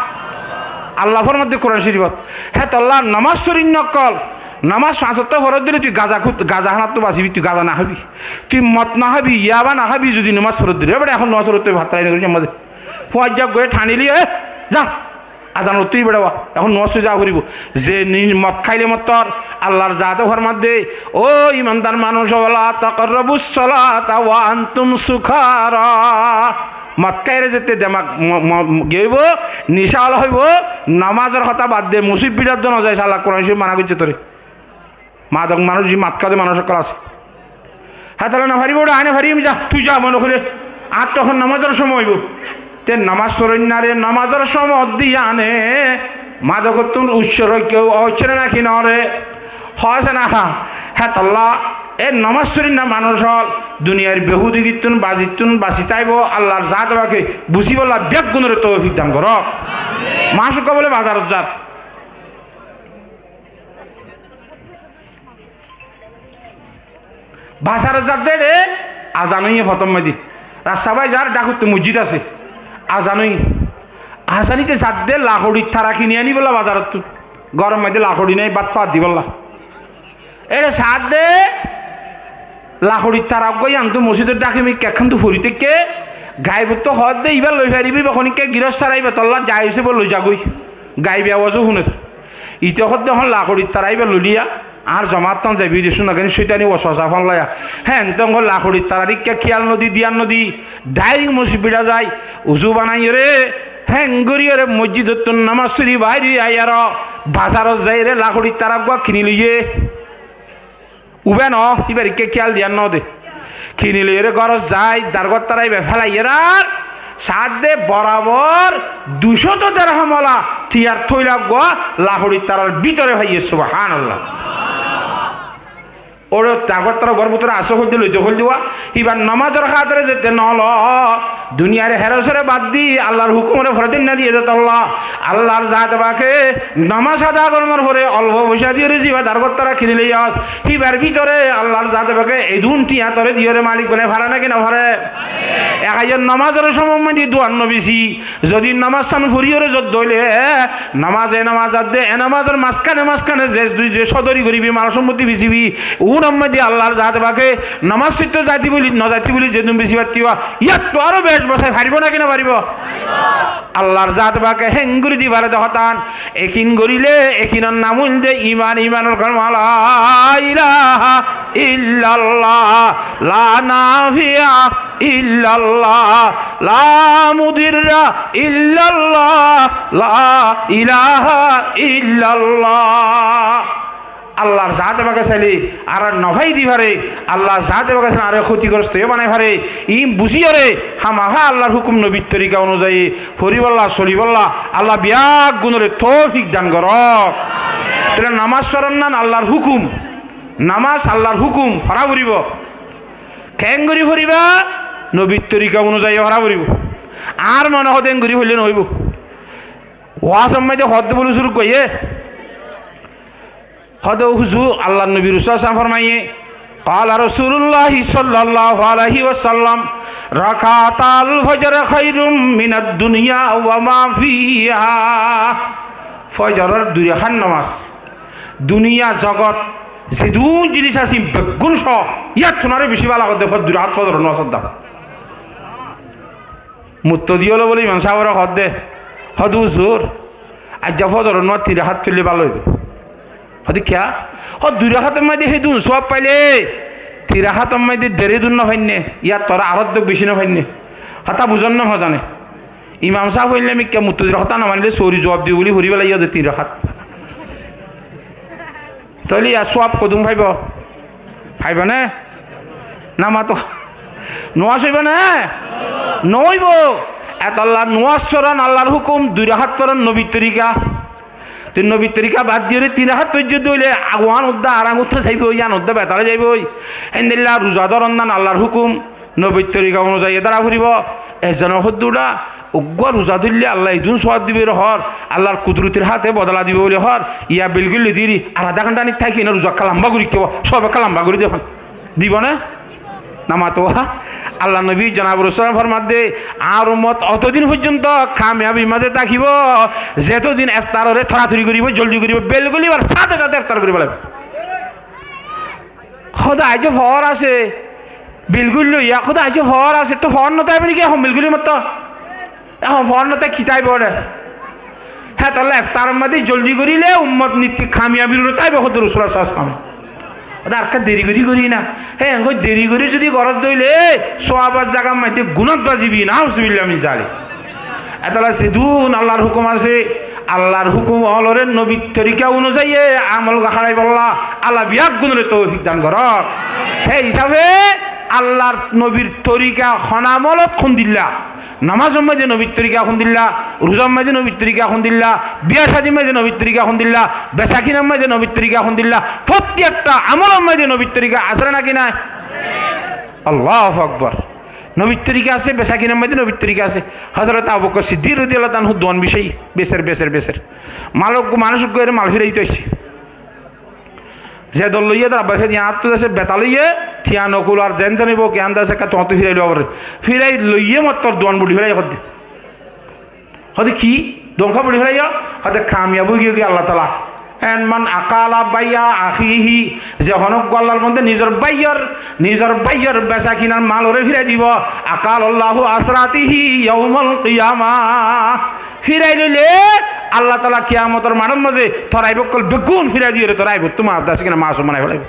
Allah formadde Kuran Córifot. Hétolla nomás forinna ókkol, nomás fañs ottó foroz dóile tui gaza kut-, gaza hánattú basibi, tui gaza no hábi. Tui mot no hábi, yaba no hábi, zodi nomás foroz dóile. Ebare ehón nomás foroz dóile, bát rai no gorí, nomás. Fuañijja gorí thanili, e, za. Azan ottói beçawa, ehón nomás foijja foribó. Ze ni-, mot háile mottor, Allar zate formadde, ó imandar manúic, wala taqrabus solata wa antum sukara. Mot háire zette demak mo-, mo-, ki óibo, nicá ola óibo, nomazor hotá bad de, musibbirat do no zai, Allah Kuran Córif mana goijje tore. Madok manúic, ze mot háde manúic ókkol asé. Hétolla no faribó, añí no farim, za, tui za, mone hoile. Ar tohón nomazor cómot óibo. Te nomaz foróinnare nomazor cómot diyane madokottún ucce roikká óiccé né naki no re? Hoóse na ha. Hétolla e nomaz foróinna manúic ókkol duniyair behudigittún, bazittún basi táibo, Allar zate fake buzibolla beggúnore toufik dan gorouk. Manúic ókkol bóle bazarot zar. Bazarot zadde re, azan óiye fottom maze. Rasta bái zar, dhákottú mosjid asé. Azan óiye. Azan óite zadde lakorir tara kini aníbolla bazarottú. Góror maze lakori nái, bát fat dibolla. Ére sadde lakorir tara uggwá yíantu mosjidor dháke mikká ekkántu fori táikke, gaibottú hoódde ibá loi faribó, ibá honikka girós sára ibá tolla zai óise bóle loi zagói. Gaibi awazó fúner. Ite hoódde hon lakorir tara ibá loiliya, añár zomattán zaibi de cúna gani cóitani waswasa fán laiya. Héen tón lakorir tarar ikká kiyal nodi, diyan nodi, dhairik mosjid biçá zai, uzu banaiyóre, héen goríyore mosjidottún nomaz fori bair ói aiyaró, bazarot zaiyóre lakorir tara uggwá kini loiyé. Uben ó, íbar ikká kiyal diyan node. Kini loiyóre górot zai, dargót tara íba félaiyer ar Saádde borabor ducót derham ola tiyar toila gua lahoçir tarar bútore faiyé, subhánallah. Óre dargór tara gúar bútore asé hoiddé loite hoil diwa, híbar nomazor hátire zette nolo, duniyar herosore bad di, Allar hukumore fore dinna diye zetolla, Allar zaate pake nomaz ada goronor fore olfo foicá diyore ziba dargór tara kini loiyos, híbar bútore Allar zaate pake edún tiya tore diyore malik banai fare náki nofare? Ek aiyar nomazor somot modi duan nobisi, zodi nomaz san foriyore zodde óile, nomaz e nomaz adde, e nomazor mazkane mazkane ze tui ze sodori goribi, mal sompotti bisibi, unor modi Allar zaate pake nomaz foitto zaiti buli, nozaiti buli zedún bisi fattiba, yattu aró bec bosai faribo náki nofaribo? Allar zaate pake héngori di fare de hotán, ekin gorile, ekinor nam óilde iman, imanor kalma la ilaha illallah, la nafiya illallah, la mudirra illallah, la ilaha illallah. Allar zaate pake saile añáre nofai di fare, Allar zaate pake saile añáre hótigrosto banai fare, iín buziyore hámaha Allar hukum nobir torika onuzayi foribolla, solibolla Allah biyaggunore toufik dan gorok. Tóile nomaz foron nan Allar hukum, nomaz Allar hukum, fora foribo. Keéngori foriba? Nobir torika onuzayi fora foribo. Añár mone hoó de eéngori foille noóibo. Wazor maze hoó de buli cúru goijje. Hoó de huzur, Allar nobi sallallahu alaihi wasallam formaiye, qala Rasulullah sallallahu alaihi wasallam, rakatal fajr khairun minad dunya wa ma fiha. Fojoror dui rakát nomaz, duniya zogot zedún jinis asé beggún só, yáttun aró beci bála hoó de dui rakát fojoror nomazor dam. Muttodi ólo bóle imam sábore hoó de, hoó de huzur, aijja fojoror nomaz tin rakát foille bála óibo. Hoó de kiyá? Hoó dui rakátor maze hédun sóab faile, tin rakátor maze der hédun nofainne, yáttu aró addek beci nofainne. Hotá buzón né hozane? Imam sáb óile mikká muttodire hotá nomanile sóri zuab dibo buli fori félaiye de tin rakát. Tóile yar sóab hodún faibo? Faibo né? Namato. Nomaz óibo né? Noóibo. Etolla nomaz foron Allar hukum, dui rakát foron nobir torika. Te nobir torika bad diyore tin rakát foijjé de óile aguán udda, arang udda saibo, yián udda betale zaibo. Héndilla ruza doron nan Allar hukum, nobir torika onuzayi dóra foribo. Ezzone hoó de uggwá ruza dóille Allah edún sóab dibo buli hoór, Allar kudurotir háte bodola dibo buli hoór, yá bilkúl diri, ar adá gonthá ni táki ene ruza ekka lamba gorí kiyá, sóab ekka lamba gorí de. Dibo né? Namato. Allar nobi jonab Rasul formar de, añár ummot otodin foijjonto kamiyabir maze tákibo, zetodin eftarore toratori goríbo, zoldi goríbo, bilkúl ibar sáte sáte eftar gorí félaibo. Hoó de aijjó foór asé, bilkúl loiya, hoó de aijjó foór asé, to foór no táibo né ki ehón bilkúl mottor? Ehón foór no táile ki táibo de? Hétolla eftaror maze zoldi goríle ummot nitti kamiyabir uore táibo hoó de Rosulullah sallallahu alaihi wasallam. Hoó de ar ekka deri gorí gorí na. Hé, engori deri gorí zodi gorós de óile, sóabor zagar maze gunát bazibi, nauzubillah min zalik. Etolla zedún Allar hukum asé, Allar hukum ólore nobir torika onuzayi amol goráibolla Allah biyaggunore toufik dan gorok. Hé hísafe Allar nobir torika hon amolot hondilla, nomazor maze nobir torika hondilla, ruzar maze nobir torika hondilla, biya cádir maze nobir torika hondilla, besakinar maze nobir torika hondilla, fottí ekta amolor maze nobir torika asé né náki nai? Allahu Akbar. Nobir torika asé, besakinar maze nobir torika asé. Hozorot Abu Bakkar Siddik rodiyallahu ta'ala anhu duan bicí beser, beser, beser. Mal uggwá manúic uggwá ere mal firai dito aiccé. Ze dor loiye tar abbar fiyade yián attú dese beta loiye, tiya nokul ar zen tene bo kiyan dese ekka tuáñttu firai loibo re. Firai loiye mottor duan buri félaiye hoó de. Hoó de ki? Duan ká buri félaiye? Hoó de kamiyab ói giyói Allah taala. En man akala bai'a akhihi, ze honó uggwá Allar bande nizor báiyor, nizor báiyor besa kinar malore firai dibo, akalallahu asratihi yaumal qiyamah. Firai loile Allah taala kiyamotor maçor maze tor aib ókkol beggún firai diyore tor aibottú maaf de asé kina maasum banai félaibo.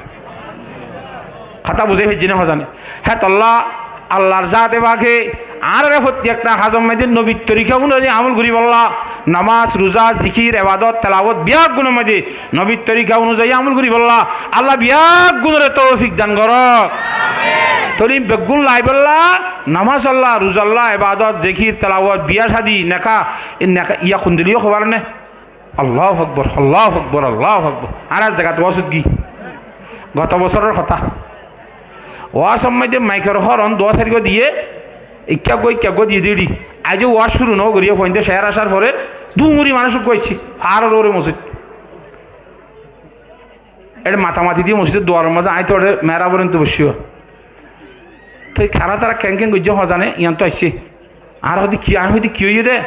Hotá buzí faijjó né hozane? Hétolla Allar zate pake añáráre fottí ekta hazor maze nobir torika onuzai amol goríbolla, nomaz, ruza, zikir, ebadot, telawot, biyaggunor maze nobir torika onuzai amol goríbolla Allah biyaggunore toufik dan gorok. Tóile beggún laibólla, namás olla, ruza olla, ebadot, zikir, telawot, biya cádi, neká, e neká, iya kundiliyó hoibar né? Allahu Akbar, Allahu Akbar, Allahu Akbar. Añárar zagat wazot giyí. Goto bosóror hotá. Wazor maze maikor horon duwa sairgua diye, ikká gua, ikká gua diye deri. Aijjó waz cúru no gorí, fuainde cér asár fore, dunguri manúic uggúa aiccé, faáror uore mosjid. Ere matamati diye mosjidor duaror maze, aññí to ere mehrabor ente boiccé. Toi tará tará keén keén goijjé hozane, yián to aiccé. Añáre hoódde ki, aññí hoódde ki óiye dé?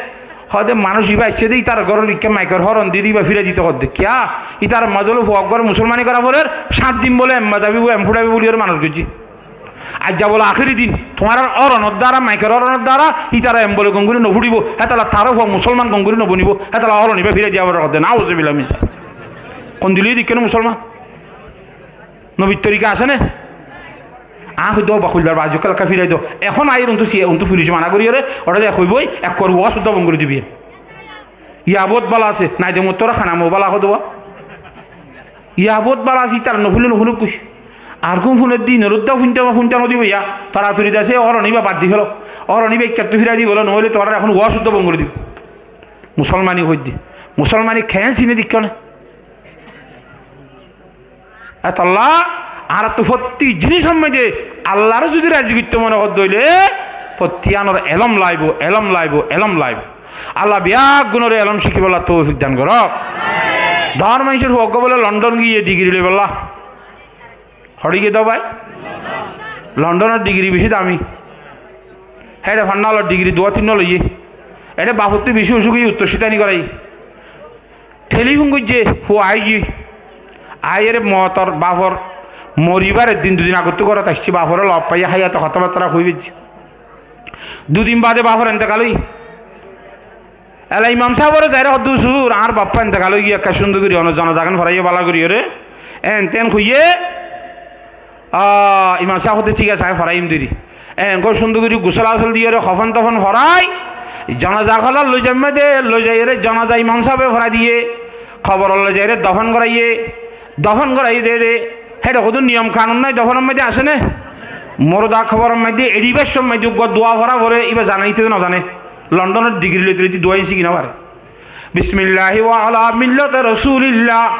Hoódde manúic ibá aiccé dé, ítarar góror ikká maikor horon diyé dé, ibá firai dito hoódde. Kiyá? Ítarar mazé bóle fua uggúare musolmani gorá forer, sát din bóle em mazaibo, em fuçaibo buliyóre manúic goijjé. Aijja bóle akéri din, tuáñrar horonor duara, maikor horonor duara, ítara em bóle gom gorí no fuçibo, hétolla taró fua musolman gom gorí no bonibo, hétolla horon ibá firai diya forer hoódde. Nauzubillah min zalik. Kundiliyó de ikká no musolman. Nobir torika asé né? Aññí hoiddé, "Ó ba, hoildar bazi ókkol ekká firai do." Ehón aiyér untú siya, untú fulice mana goríyore, óra zai hoibói, ekkor waz uddá bon gorí dibi. Yá bout bála asé, nai de mottor hana mo bála hoó de ba. Yá bout bála asé, ítara no fulile no funuk kuc. Ar gún fune din or uddá funta, funta no dibo yá. Toratori de asé, horon ibá bad di félo. Horon ibá ikkattú firai di bólo, noóile tuáñrar ehón waz uddá bon gorí dibi. Musolmani hoiddé. Musolmani keén sine deikkó né? Etolla añárattú fottí jinísor maze Allaré zudi razi goittó mone hoódde óile, fottí anor elóm laibo, elóm laibo, elóm laibo. Allah beggúnoré elóm cikíbolla toufik dan gorók. Dhoóñr maincór fua uggúa bóle London giyé digiri loibolla. Hoçé giyé dé bái? Londonor digiri beci dami. Héçe fannálor digiri duwá tinnúa loiyé. Eçé bafottú beci ucúk óiye, uttor cítani goráiye. Telifón goijjé, fua aigiyói. Aiyóre mootor bafor moribar eddin dudin agottú górot aiccé, baforé lof faiyé, háiyate hotábattara hoói faijjé. Dudin bade bafor entekal óiye. Ela imam sábore zaiyóre hoódde, "Usur, añár baffa entekal óigiyé, ekká cúndor gorí onor zanaza gán foraiyó bála goríyore." Eén teén hoiyé, a, imam sáb hoódde, "Thík asé, aññí foraiyím" deri. Eén gorí cúndor gorí gusól asól diyóre, hofón tofón forái, zanaza hollá loizaimma de, loizaiyóre zanaza imam sábe forai diyé, hoborot loizaiyóre dofón goráiye, dofón goráiye de re, héçe hodún niyom kanun nái, dofónor maze asé né? Murda hoboror maze, eçibar somot maze uggúa dua fora fore, íba zane, íte de no zane. Londonor digiri loite loite dua ín cíki no fare. Bismillahi wa ala millati Rasulillah.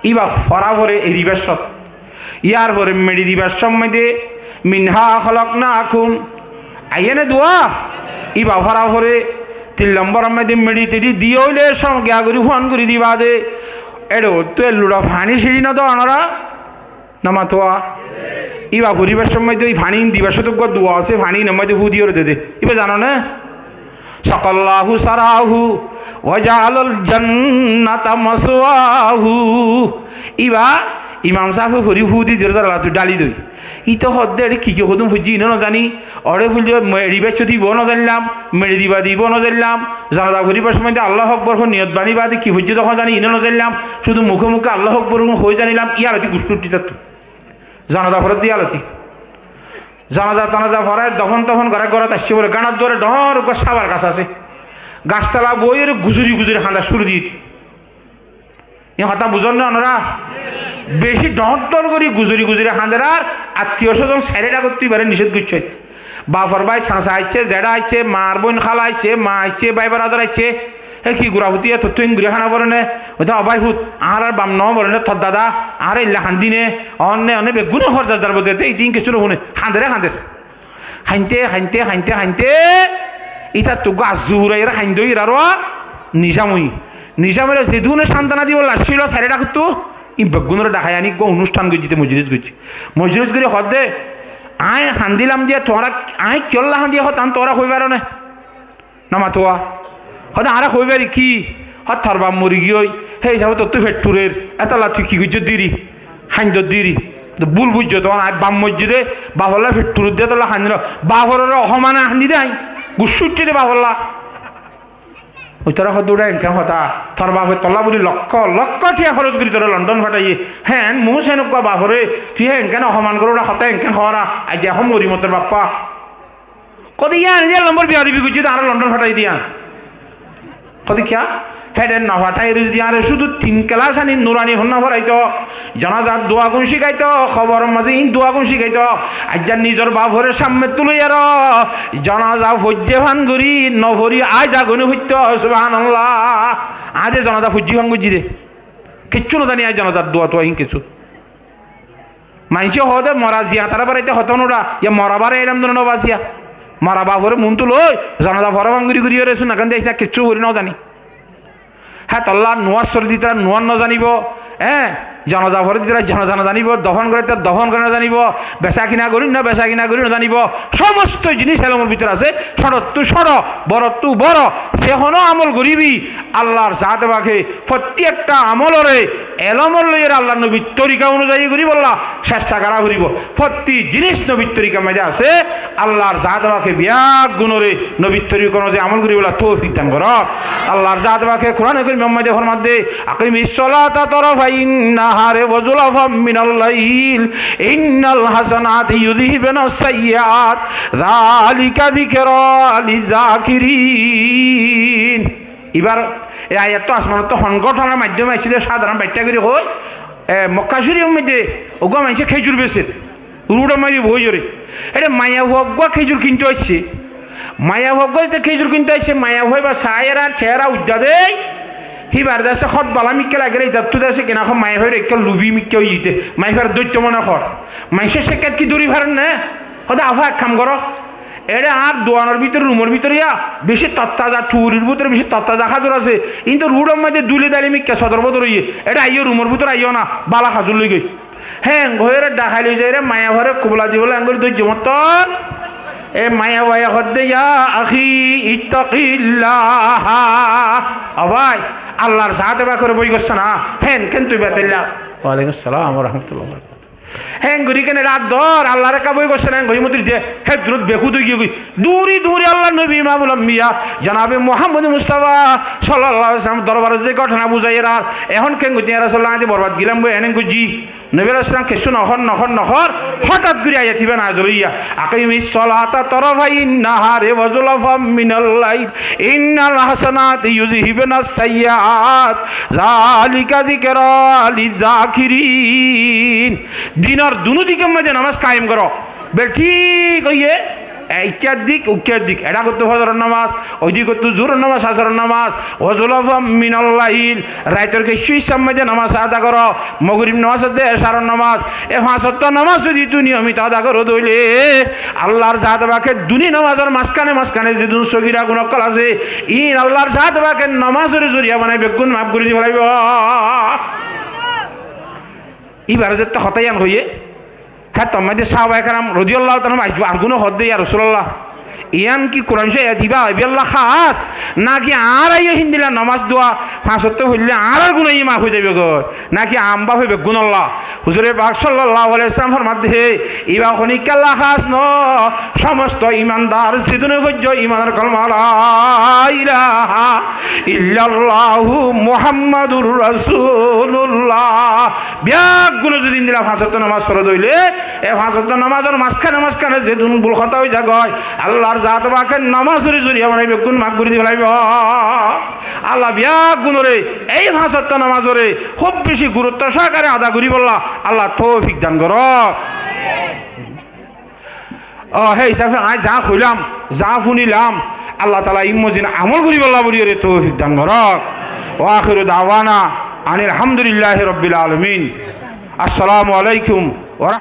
Íba fora fore eçibar somot. Yar fore meçi dibar somot de, "Minha khalaqnakum." Aiyé né dua? Íba fora fore tin lombor somot de meçi teçi diya óile som giya gorí fon gorí diba de. Eçe ottú e luça faní ciçi no do onora? No matuwa? Íba foribar somot de ói faní dibar somot uggúa dua asé, faní inor maze fú diyóre de de. Íba zano né? Sakallahu sarahu wa ja'alal jannata maswahu. Íba imam sáfe fori fú di diyóre tar lattu dhali doi. Íte hoódde eçé ki ki hodún foijjé ino no zani. Ore fulde meçi baiccó de íbou no zainlam, meçi diba de íbou no zainlam, zanaza foribar somot de Allahu Akbar hoi niyot bañdí baade ki foijjé de hoi zani, ino no zainlam, cúdu muke muke Allahu Akbar hoi zanilam, yá lati guctí uçí tattu. Zanaza foredde yá lati. Zanaza tanaza forai dofon tofon gorai górot aiccé bóle, gaçar duare dhoóñr uggúa sábar gas asé. Gas tola boiyóre guzori guzori hañda cúru diyé de. Iín hotá buzón né onora? Beci dhoóñr dhoóñr gorí guzori guzori hañder ar attiyo sózon sairé dhakottú ibáre nicéd goijjé. Bafor bái sañsa aiccé, zeçá aiccé, maar bóin hála aiccé, maa aiccé, bái baradar aiccé. Hé ki gura futi, e tottú iín gorí hána fore né? Óita o bái fut, añárar baf no more né, tor dada, añára eilla hañdi né, onne onne beggúne hor zar zar bote, te iín kessú no fune, hañder, hañder. Hañte, hañte, hañte, hañte, ítattú uggúa azzu furaiyóre hañdói, írar uá nizam óiye. Nizam óile zedúne sántana dibolla accíl sairé dhakottú, ín beggúnoré dhakái aní uggúa onusthan goijjé, te mojlis goijjé. Mojlis gorí hoódde, aññí hañdilam de tuáñra, aññí kiyólla hañdi hoó, tan tuáñra hoi faro né? No matuwa? Hoódde añára hoi fari ki? Hoó tor baf mori giyói, hé hísafe tottú feththurer, étolla tui ki goijjós diri? Hañdós diri. Búl buijjó tuáñra, aññí baf moijjí de, bafolla feththurer de étolla hañdí no. Baforé ohomane hañdí de aññí. Guccá uiththé de bafolla. Ói tará hoódde uçá enkén hotá. Tor bafe tolla buli lokkó lokkó thiañ hóros gorí toré London fathaiye. Héen, mú sen uggúa baforé, tui hé enkén ohoman goró uçá hotá enkén hoóra, aijja ehón mori motor baffa. Hoódde yían, yían lombor biyadobi goijjé de añáre London fathai diyé. Hoóde kiyá? Héçe no fathái re zodi añáre cúdu tin kelas ani nurani fonná foraitó, zonazar duagún cíkaitó, kobor mazé ín duagún cíkaitó, aijja nizor baforé sámme tulí aró zonaza foijjé fán gorí no forí aijja goni foittó, subhánallah. Añí de zonaza foijjí fán goijjí de. Kiccú no zani añí zonazar dua tua ín kiccú. Maincé hoóde mora ziya tará baraite hotó nura, ya mora bara elam dóno no basiya. Mora baforé muúntu loi, zonaza fora fán gorí gorí ore suna kán de aisna kiccú fori no zani. Hétolla nuwar sori ditará nuwar no zanibo, eé, zonaza fori ditará zonaza no zanibo, dofon gorí ditará dofon gorí no zanibo, besakina gorí no besakina gorí no zanibo. Somosto zinis elomor bútore asé, cóñçottu cóñço, borottú boro, ze honó amol goríbi, Allar zaate pake fottí ekta amoloré elomor loiyóre Allar nobir torika onuzayi goríbolla cesta gorá foribó. Fottí zinis nobir torikar maze asé, Allar zaate pake beggúnoré nobir torika onuzai amol goríbolla toufik dan goró. Allar zaate pake Kurane Korimor maze formadde, "Aqimis solata torafai nahari wa zulafam minal lail, innal hasanati yuzhibnas sayyiat, zalika zikra lizakirin." Ibar e ayat to asmanot to hon góthonar maiddome aiccé de sadaron baittá gorí hoi, e, Mokka Corifor maze uggúa maincé kézur beser, ruçor maze boiyóre. Ére maiyafua uggúa kézur kinto aiccé. Maiyafua uggúa zete kézur kinto aiccé, maiyafua iba saiyóre ar cehera uidda de. Híbar de asé hót bala mikká lagér, itattú de asé kina hó maiyafuar ekká lubi mikká ói giyé de. Maiyafuar dóitto mone hor. Maincé cékkat ki dóri farer né? Hoóde, "Afa, ek ham goró." Eçé añár duanor bútore, rumor bútore ya beci tottaza, thurir bútore beci tottaza házur asé. Íntu ruçor maze dúli daili mikká sodor bodor óiye. Eçé aiyó, rumor bútore aiyó na, bála házur loi goi. Héen hoiyóre dhakái loi zaiyóre maiyafuaré kubula dibolla engori dóijjo mottor. E maiyafuaye hoódde, "Ya ahi, ittaqillah." Ó bái, Allar zaate pakoré boi gossá na. Héen ken tui betélla. Walaikum assalam wa rahmatullahi wa barakatuhu. Héen gorí kene rat dór, Allar ekká boi gossá na, héen gorí motor de, hé durot behúd ói giyé goi. Duri duri Allar nobi, Imamul Ambiya, Jonabe Muhammod Mustafa sallallahu alaihi wasallam dorbarot ze góthona buzaiyér ar, ehón héen goittó, ya Rasulullah, añí de borbad gilam goi, héen goijjí. Nobi alaihissalam kessú nohór, nohór, nohór, hotát gorí ayat ibá nazil óiye, "Aqimis solata torafai nahari wa zulafam minal lail, innal hasanati yuzhibnas sayyiat, zalika zikra lizakirin." Dinor dunú dikor maze nomás kayem goró. Bel thík óiye, e, ikká dik, uikká dik. Eçé gottú fozoror nomás, ói dik gottú zuhuror nomás, asaror nomás. Wa zulafam minal lail. Raitor kessú hissár maze nomás ada goró. Mogorib nomás de ecaror nomás. E fañs ottó nomás zodi tui niyomito ada goró de óile, Allar zaate pake duní nomásor mazkáne mazkáne zedún sogira guná ókkol asé, ín Allar zaate pake nomásore zoriya banai beggún maf gorí di félaibo. Ibare zette hotá yián hoiyé, héttor maze sáhabaye keram rodiyallahu taala anhum aijjó ar guno hoódde, "Ya Rasulullah, yián ki Kuran Córif ibá aibálla hás, náki añára yó híndilla nomás dua fañs ottó foille añárar guná yó maf ói zaibo goi, náki am báfe beggúnolla?" Huzure pak sallallahu alaihi wasallam formadde, "Ibá honíkkalla hás no, somosto imandar zedúne foijjó imanor kolma la ilaha illallahu Muhammadur Rasulullah." Beggúne zodi endilla fañs ottó nomás fore de óile, e fañs ottó nomásor mazkáne mazkáne zedún bul hotá ói za goi, Allar zaate pake nomásore zoriya banai beggún maf gorí di félaibo. Allah beggúnoré ei fañs ottó nomásore hub beci gurutto sohokare ada goríbolla Allah toufik dan gorouk. Ó, hé hísafe añí za hoilam, za fúnilam, Allah taala ín mozin amol goríbolla buli ore toufik dan gorouk. Wa akhiru dawana anil hamdulillahi rabbil alamin. Assalamu alaikum